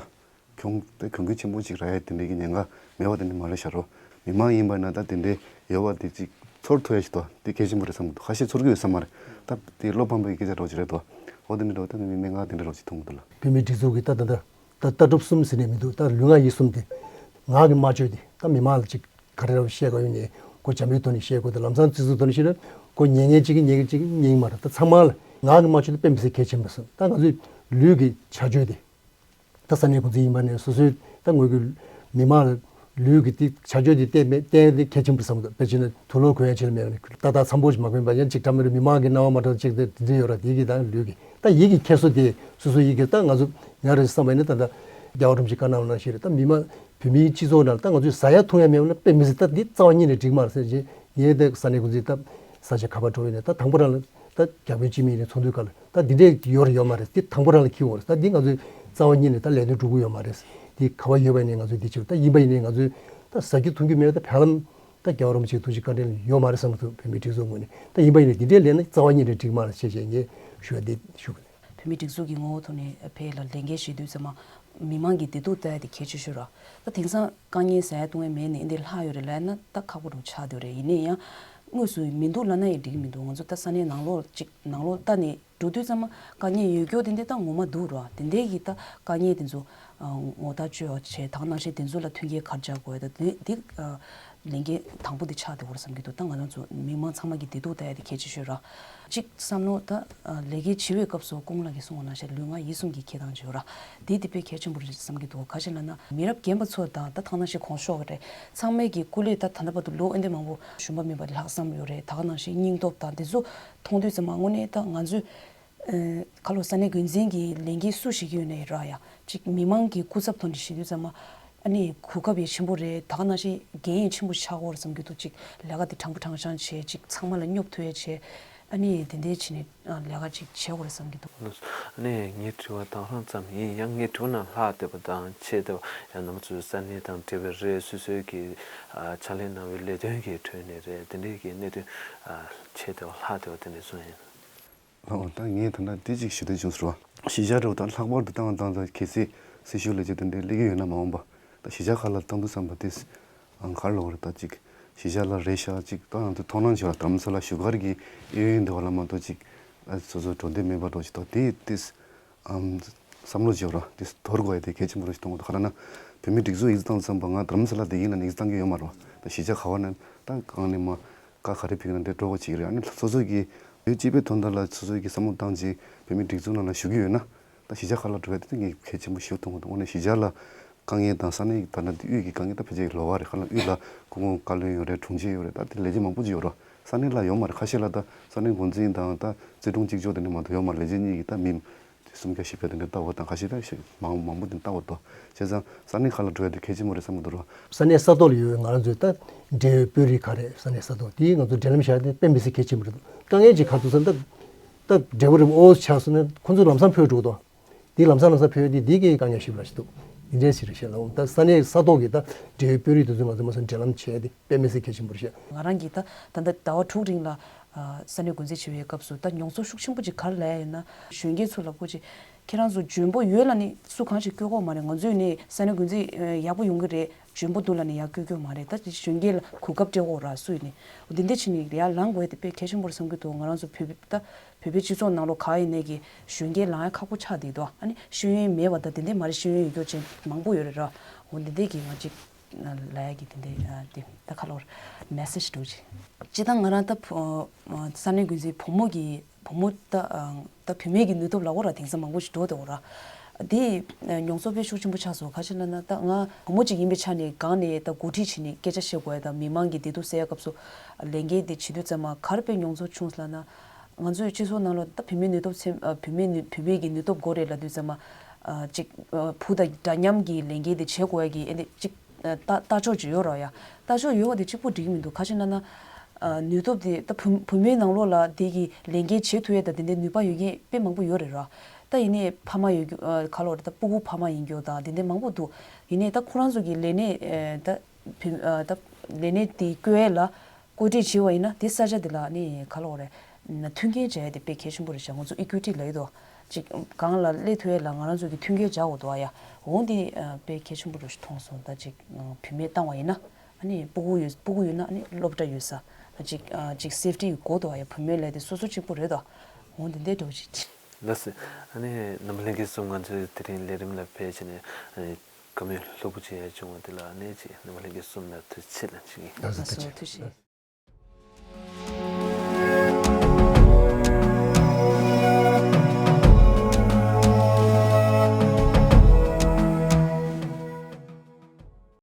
གྱོང་དེ་གྱོང་གུད་ཆེན་པོ་ཅིག་རག་ཡ་དེ་འདྲའི་གི་ཉེན་ཁ་མེད་པ་དེ་འདྲ་མ་རེད་ཤག་རོ། མི་མང་ཡིན་པ་ན་ད་དེ་འདྲའི་ཡོད་པ་དེ་ཅིག་ཚོར་ཐུབ་ཡ་ཞིག་འདུག་དེ་གལ་ཆེན་པོ་རེད་བསམ་གི་འདུག་ཁ་ཤས་ཚོར་གི་ཡོད་ས་མ་རེད། ད་དེ་བློ་ཕམ་པའི་སྐད་ཆ་འདྲ་བོ་ཅིག་རེད་འདུག་འོ་དེ་འདྲ་འདྲ་བོ་ད་མི་མི་ངག་དེ་འདྲ་འདྲ་བོ་ཅིག་མཐོང་གི་འདུག་ལ། བོད་མིའི་སྒྲིག་འཛུགས་ཀྱི་ད་ད་ད་ད་ལྟ་གྲུབ་གསུམ་ཟེར་ནས་མི་འདུག་ད་ལུས་ངག་ཡིད་གསུམ་དེ་ངག་གི་སྨྲ་བརྗོད་དེ་ད་མི་མང་ལ་ཅིག་ག་རེ་རེ་བཤད་དགོས་ཡོད་ནས་ཁོ་བྱམས་པའི་ཐོག་ནས་བཤད་དགོས་དང་ལམ་སང་སྤྱི་ཚོགས་ཐོག་ནས་བཤད་ན་ཁོ་ཉན་མཁན་གཅིག་གིས་ཉན་མཁན་གཅིག་གིས་ཉན་གྱི་མ་རེད། ད་ཚང་མ་ལ་ངག་གི་སྨྲ་བརྗོད་དེ་དཔེ་མི་སྲིད་གལ་ཆེན་པོ་སོང་། ད་ང་ཚོའི་ལུས་ཀྱི་བྱ་སྤྱོད་དེ་ད་ས་གནས་འགོ་འཛིན་ཡིན་པ་ནས་སོ་སོའི་ད་ངོས་ཀྱི་མི་མང་ལ་ལུས་ཀྱི་དེ་བྱ་སྤྱོད་དེ་བསྟན་མེད་བསྟན་དེ་གལ་ཆེན་པོ་བསམ་གི་འདུག་དཔེ་བྱས་ན་དུག་ལོག་གོན་ཡ་བྱས་ན་མེད་པ་ནས་ཏག་ཏག་འཚམ་པོ་ཞིག་མ་གོན་པ་ཡང་ཅིག་འདྲ་མི་འདྲ་མི་མང་གི་སྣང་བ་མ་འདྲ་ཅིག་དེ་འདི་ཡོད་ར། དེ་གི་ད་ལུས་ཀྱི་ད་ཡིད་ཀྱི་འཁྱེར་སོ་དེ་སོ་སོའི་ཡིད་ཀྱི་ད་ང་ཚོ་ཡང་རེ་བསམ་པ་ཡིན་ན་ད་ད་རྒྱལ་བ་རིན་པོ་ཆེ་བཀའ་གནང་ནང་བཞིན་རེད། ད་མི་མང་བོད་མིའི་སྤྱི་ཚོགས་ནང་ད་ང་ཚོས་ཟ་ཡ་འཐུང་ཡ་མེད་པ་ན་དཔེ་མི་སྲིད། ད་འདི་རྩ་བ་ཉིད་ནས་འགྲིག་མ་རེད་ཟེར་བྱས་ངས་ད་ས་གནས་འགོ་འཛིན་ད་ས་ཆ་ག་པར་འགྲོ་ཡིན་ནས་ད་དང་པོ་རང་ལ་ད་རྒྱ་བོད་སྤྱི་མི་ཡིན་ནས་ཚོགས་འདུ་སྐབས་ལ་ད་འདི་འདྲས་ཡོད་རེད་ཡོད་མ་རེད། འདི་དང་པོ་རང་ལ་འཁྱེར་འོང་རེད། ད་འདི་ང་ཚོས་རྩ་བ་ཉིད་ནས་ད་ལས་དོན་སྒྲུབ་ཀྱི་ཡོད་མ་རེད། འདི་ག་པར་ཡོད་པ་ཡིན་ནས་ང་ཚོས་འདི་བྱེད་ད་ཡིན་པ་ཡིན་ནས་ང་ཚོས་ད་ཟ་རྒྱུ་འཐུང་རྒྱུ་མེད་པ་ད་བལ་ལམ་ད་རྒྱལ་བ་རིན་པོ་ཆེའི་ཐུགས་རྗེ་བཀའ་དྲིན་ཡོད་མ་རེད་བསམ་གྱི་འདུག་བོད་མིའི་སྒྲིག་འཛུགས་ངོས་ནས་ད་ཡིན་པ་ཡིན་ནས་འདི་འདྲས་ལས་ན་རྩ་བ་ཉིད་ནས་འགྲིག་མ་རེད་ཞེས་བྱས་ངས་ཞུ་བ་འདི་ཞུ་གི་རེད། བོད་མིའི་སྒྲིག་འཛུགས་ཀྱི་ངོ་བོ་ཐོག་ནས་ཕ་གི་ལ་ལས་འགན་བཞེས་དུས་ཙམ་པ་མི་མང་གི་བདེ་སྡུག་ལྟ་ཡ་དེ་གལ་ཆེ་ཤོས་རེད། ད་དེང་སང་དཀའ་ངལ་ཟ་ཡ་བཏུང་ཡ་མེད་ནས་འདི་ལྷག་ཡོད་རེད་ལབ་ན་ད་ཁག་པོ་འདྲ་བོ་ཆགས་བསྡད་རེད། ཡིན་ན་ཡང་དངོས་སུ་མི་འདུག་ལབ་ན་ཡང་འགྲིག་གི་མི་འདུག་ང་ཚོ་ད་ས་གནས་ནང་ལོགས་ཅིག་ནང་ལོགས་ལྟ་ནས་འགྲོ་དུས་ཙམ་པ་དཀའ་ངལ་ཡོད་རྒྱུ་དེ་འདྲས་ད་ངོ་མ་འདུག་ར། དེ་འདྲས་ཀྱི་ད་དཀའ་ངལ་དེ་ཚོ་ངོ་ཐག་གཅོད་བྱས་ད་ག་ནང་བཞིན་དེ་ཚོ་ལ་མཐུན་རྐྱེན་ག་རེ་སྦྱར་དགོས་ཡ་ད་དེ་དེ་ལས་འགན་དང་པོ་དེ་ཆགས་བསྡད་ཡོད་རེད་བསམ་གྱི་འདུག་ད་ང་རང་ཚོ་མི་མང་ཚང་མ་གི་བདེ་སྡུག་ལྟ་ཡ་དེ་གལ་ཆེ་ཤོས་ར། གཅིག་བསམ་བློ་ད་ལས་ཀའི་བྱེད་པའི་སྐབས་སུ་སྐུ་ངོ་ལགས་ཀྱིས་གསུངས་པ་ནང་བཞིན་ལུས་ངག་ཡིད་གསུམ་གྱི་འཁྱེར་སྟངས་ཅིག་ཡོད་ར། དེ་དེ་དཔེ་གལ་ཆེན་པོ་རེད་བསམ་གྱི་འདུག་ག་ཅི་ལབ་ན་མི་རབས་རྒན་པ་ཚོ་དང་ད་ཐང་ནང་བཞིན་གོང་ཤོག་གི་རེད། ཚང་མས་ཀྱི་སྐུ་ལས་ད་ད་ལྟ་བར་དུ་ལོ་འོན་ཏེ་མང་པོ་ཞུམ་པ་མེད་པ་ལྷག་བསམ་ཡོད་རེད། ད་ག་ནང་བཞིན་སྙིང་སྟོབས་དང་དེ་ཚོ་མཐོང་དུས་ཙམ་པ་དངོས་གནས་ད་ང་ཚོས་ཨ་ཁ་ལོ་ས་གནས་འགོ་འཛིན་གྱི་ལས་འགན་སུ་ཞིག་ཡོད་ནའི་ར་ཡ་གཅིག་མི་མང་གི་སྐུ་ཚབ་ཐོག་ནས་བཤད་དུས་ཙམ་པ་ཨ་ནི་གོ་སྐབས་ཡང་ཆེན་པོ་རེད། ད་ག་ནང་བཞིན་འགན་ཡང་ཆེན་པོ་ཆགས་ཀྱི་ཡོད་རེད་བསམ་གྱི་འདུག་གཅིག་ལས་ཀ་དེ་དྲང་པོ་དྲང་བཞག་བྱས་གཅིག་ཚང་མ་ལ་སྙོབ་ཐུབ་ཡ་བྱས་ཨ་ནི་དེ་འདྲའི་བྱས་ནས་ལས་ཀ་ཅིག་བྱེད་དགོས་རེད་བསམ་གྱི་འདུག་ཨ་ནི་ངའི་དྲི་བ་དང་རང་ཙམ་ཡིན་ཡང་ངའི་དྲི་བ་རྣམས་ལྷག་བསྡད་པ་དང་ཆེ་བསྡད་པ་ཡང་རྣམ་པ་ཚོའི་ས་གནས་དང་འབྲེལ་བའི་རེད། སོ་སོའི་གི་ཨ་ཕྱག་ལས་གནང་བའི་ལས་དོན་གྱི་ཁྲོད་ནས་རེད། དེ་འདྲའི་གི་གནད་དོན་ཨ་ཆེ་བསྡད་པ་ལྷག་བསྡད་པ་དེ་འདྲ་གསུངས་ཡིན། ལགས་འོང་ད་ངས་ད་ལྟ་འདི་གཅིག་ཞུ་འདོད་བྱུང་ཟེར་བ། གཞིས་ཆགས་འདྲ་བོ་དང་ལྷག་པར་དུ་ཏང་དང་ད་གལ་སྲིད་སྲི་ཞུ་ལས་བྱེད་དེ་འདྲའི་སླེབས་ཀྱི་ཡོད་ན་མ་འོངས་པ་ད་གཞིས་ཆགས་ཁག་ལ་བཏང་དུས་བསམ་པ་དེ་ཨང་གར་ལོག་རེད། ད་ཅིག་གཞིས་ཆགས་ལ་རེད་ཤག་ཅིག་ཏང་ཡང་དུ་མཐོང་སྣང་བྱེད་པ་དྷ་རམ་ས་ལ་བཞུགས་སྒར་གྱི་གཡས་གཡོན་འདི་བ་ལ་མ་གཏོགས་ཅིག་སོ་སོ་འགྲོ་འདོད་མེད་པ་འདྲ་བོ་ཅིག་ད་དེ་དེ་ཨམ་བསམ་བློ་བྱེད་པ་དེ་དོར་དགོས་ཡ་དེ་གལ་ཆེན་པོ་རེད་ཞིག་མཐོང་གི་འདུག་ག་རེ་ན་བོད་མིའི་སྒྲིག་འཛུགས་ཡིག་ཚང་བཏང་དུས་བསམ་པ་ང་དྷ་རམ་ས་ལ་དེ་ཡིན་ན་ནི་ཡིག་ཚང་གི་ཡོད་མ་རེད་བ། ད་གཞིས་ཆགས་ག་བ་ན་ད་གང་ནས་མ། བཀའ་ག་རེ་ཕེབས་ན་དེ་འགྲོ་དགོས་ཅིག་རེད། ཨ་ནི་སོ་སོ་གི་ལུས་སྤྱི་པའི་དོན་དག་ལ་སོ་སོ་གི་བསམ་བློ་བཏང་རྗེས་བོད་མིའི་སྒྲིག་འཛུགས་ནང་ལ་ཞུགས་ཀྱི་ཡོད་ན་ད་གཞིས་ཆགས་ཁག་ལ་འགྲོ་ཡ་དེ་ངས་གལ་ཆེན་པོ་ཞིག་མཐོང་གི་འདུག་དངོས་གནས་གཞིས་ཆགས་ལ་དཀའ་ངལ་དང་ས་གནས་ད་ལྟ་དབུས་ཀྱི་དཀའ་ངལ་ད་ཕལ་ཆེར་ལོགས་ཀ་རེད། ཁ་ལ་དབུས་ལ་སྐུ་ངོ་བཀའ་བློན་ཡོད་རེད། དྲུང་ཆེ་ཡོད་རེད། ད་དེ་ལས་བྱེད་མང་པོ་ཅིག་ཡོད་རེད། ས་གནས་ལ་ཡོད་མ་རེད། ཁ་ཤས་ལ་ད་ས་གནས་འགོ་འཛིན་དང་ད་རྩིས་དྲུང་གཅིག་ལྕོགས་དེ་འདྲ་མ་གཏོགས་ཡོད་མ་རེད། ལས་བྱེད་གཉིས་ཀྱི་ད་མི། དེ་སུམ་བརྒྱ་བཞི་བརྒྱ་དེ་འདྲ་ལྟ་བ་དང་ཁ་ཤས་ད་ཞིག་མང་མང་པོ་དེ་ལྟ་བ་དོ། བྱས་ཙང་ས་གནས་ཁག་ལ་འགྲོ་ཡ་དེ་གལ་ཆེན་པོ་རེད་བསམ་གྱི་འདུག་རོ། ས་གནས་ས་ཐོག་ལ་ཡོད་པའི་ང་རང་ཚོའི་ད་འབྲེལ་ཡོད་དཔོན་རིགས་ག་རེ་ས་གནས་ས་ཐོག་དེ་ང་ཚོ་འབྲེལ་ལམ་བཞག་དེ་དཔེ་མི་སྲིད་གལ་ཆེན་པོ་རེད་འདུག་དཀའ་ངལ་ཅིག་ག་རེ་འདུག་ཟེར་ན་ད་ད་འབྲེལ་བ་རིམ་ཨོ་ཆགས་སོང་ན་ཁོང་ཚོ་ལམ་སང་ཕེབས་འགྲོ་གི་འདུག་དེ་ལམ་སང་ལམ་སང་ཕེབས་ཡ་དེ་དེ་གའི་དཀའ་ངལ་ཞིག་ར་ཞིག་འདུག་འདི་འདྲའི་ཞིག་རེད་ཤག་ལ། འོ་ད་ས་གནས་ས་ཐོག་གི་ད་འབྲེལ་ཡོད་དཔོན་རིགས་དེ་ཚོས་ང་ཚོ་མ་སོང་འབྲེལ་ལམ་བྱས་ཏེ་དཔེ་མི་སྲིད་གལ་ཆེན་པོ་རེད་ཤག་ང་རང་གིས་ད་ད་ལྟ་ཟླ་བ་དྲུག་རིང་ལ་ཨ་ས་གནས་འགོ་འཛིན་བྱེད་པའི་སྐབས་སུ་ད་མྱོང་ཚོར་ཤུགས་ཆེན་པོ་ཅིག་ག་རེ་ལབ་ཡ་ཡིན་ན། གཞོན་སྐྱེས་ཚོ་ལ་ཀོ་ཅིག་ཁྱེད་རང་ཚོ་འཇོན་པོ་ཡོད་ལབ་ནས་སུ་གང་ཞིག་བསྐོ་གི་ཡོད་མ་རེད། ང་ཚོས་ནི་ས་གནས་འགོ་འཛིན་ཡག་པོ་ཡོང་གི་རེད། འཇོན་པོ་འདུག་ལབ་ནས་ཡར་བསྐོ་གི་ཡོད་མ་རེད། ད་གཞོན་སྐྱེས་ལ་གོ་སྐབས་སྤྲད་དགོས་ར་སུ་ཡིན་ནི། འོ་འདི་འདྲ་བྱས་ནས་ཡར་ལངས་དགོས་དེ་དཔེ་གལ་ཆེན་པོ་རེད་བསམ་གྱི་འདུག་ང་རང་ཚོ་བོད་པའི་ད་བོད་པའི་སྤྱི་ཚོགས་ནང་ལོགས་ག་ཡིན་ནའི་གི་གཞོན་སྐྱེས་ལངས་ཡ་ཁག་པོ་ཆགས་བསྡད་འདུག་ཨ་ནི་ཤེས་ཡོན་མེད་པ་དང་དེ་འདྲ་མ་རེད། ཤེས་ཡོན་ཡོད་རྒྱུ་ཅན་མང་པོ་ཡོད་རེད་ར། འོ་འདི་འདྲ་གི་ང་ཅིག་ལབ་ཡ་གི་དེ་འདྲ་དེ་ད་ཁ་ལོར་མེ་སེ་ཇི་འགྲོ་ཅིག་སྤྱིར་བཏང་ང་རང་ད་ས་གནས་འགོ་འཛིན་བུ་མོ་གི་བུ་མོ་ད་ད་བུད་མེད་ཀྱི་ནུས་སྟོབས་ལབ་དགོས་ར། དེང་སང་མང་པོ་ཞིག་འགྲོ་བསྡད་ཡོད་ར། དེ་མྱོང་ཚོར་དཔེ་ཤུགས་ཆེན་པོ་ཆགས་སོང་། ག་ཅི་ལབ་ན་ད་ང་བུ་མོ་ཅིག་ཡིན་པའི་ཆ་ནས་སྒང་ནས་ད་འགོ་ཁྲིད་བྱས་ནས་སྐད་ཆ་བཤད་དགོས་ཡ་དང་མི་མང་གི་བདེ་སྡུག་སེལ་ཡ་སྐབས་སུ་ལས་འགན་དེ་བྱེད་དུས་ཙམ་མ་ག་རེ་དཔེ་མྱོང་ཚོར་བྱུང་ལབ་ན། ང་ཚོའི་སྤྱི་ཚོགས་ནང་ལ་ད་བུད་མེད་ནུས་སྟོབས་ཚེ་བུད་མེད་ནུས་བུད་མེད་ཀྱི་ནུས་སྟོབས་དགོས་རེད་ལབ་དུས་ཙམ་མ་ཅིག་བུ་དང་འདྲ་མཉམ་གྱི་ལས་འགན་དེ་བྱེད་དགོས་ཡ་གི་ཨེ་འདི་ཅིག་ལྟ་ལྟ་ཕྱོགས་ཅིག་ཡོད་ར་ཡ། ལྟ་ཕྱོགས་ཡོད་པ་དེ་གཅིག་པོ་འགྲིག་གི་མི་འདུག་ག་ཅི་ལབ་ན། ཨ་ནུས་སྟོབས་དེ་ད་བུ་བུད་མེད་ནང་ལོགས་ལ་དེ་གི་ལས་འགན་བྱེད་ཐུབ་ཡས་དང་དེ་འདྲའི་ནུས་པ་ཡོད་མཁན་དཔེ་མང་པོ་ཡོད་རེད་ར། ད་ཡིན་ནའི་ཕ་མ་ཡོད་རྒྱུ་ཨ་ག་ལབ་རེད། ད་སྤུ་གུ་ཕ་མ་ཡིན་རྒྱུ་དང་དེ་འདྲའི་མང་པོ་འདུག་ཡིན་ནའི་ད་ཁོ་རང་ཚོ་གི་ལས་གནས་ཨ་ད་བུ་ཨ་ད་ལས་གནས་དེ་བསྐོ་ཡས་ལ་བཀོད་སྒྲིག་བྱས་པ་ཡིན་ན་དེ་ས་ཆ་དེ་ལ་ནི་ག་ལབ་རེད། མཐུན་རྐྱེན་སྦྱར་ཡས་དེ་དཔེ་གལ་ཆེན་པོ་རེད་ཤག་ང་ཚོ་ཨི་ཀུའི་ཊི་ལབ་ཡས་དོ། ཅིག་གང་ལ་སླེབས་ཐུབ་ཡས་ལ་ང་རང་ཚོ་གི་མཐུན་རྐྱེན་སྦྱར་དགོས་འདུག་ཨ་ཡ། འོ་འདི་ཨ་དཔེ་གལ་ཆེན་པོ་རེད་ཤག་མཐོང་སོང་། ད་ཅིག་ཨ་བུད་མེད་བཏང་བ་ཡིན་ན་ཨ་ནི་སྤུ་གུ་ཡོད་སྤུ་གུ་ཡོད་ན་ཨ་ནི་སློབ་གྲྭ་ཡོད་ས། ད་ཅིག་ཨ་ཅིག་སེབ་ཊི་ཡི་དགོས་འདུག་ཨ་ཡ། བུད་མེད་ལབ་དེ་སོ་སོ་གཅིག་པུ་རེད་དོ། འོ་འདི་འདྲའི་འདྲ་བོ་ཅིག་ལགས་སོ། ཨ་ནི་རྣམ་པ་ལྷན་རྒྱས་གསུམ་ང་ཚོའི་དེ་རིང་ལས་རིམ་ལ་ཕེབས་བྱས་ནས་ཨ་ནི་བཀའ་མོལ་ལྷུག་པོ་ཅིག་ཡང་བྱུང་བ་དེ་ལ་ཨ་ནི་ཅིག་རྣམ་པ་ལྷན་རྒྱས་གསུམ་ལ་ཐུགས་རྗེ་ཆེ་ལ་ཞུ་གི་ཡིན། ལགས་སོ། ཐུགས་རྗེ་ཆེ།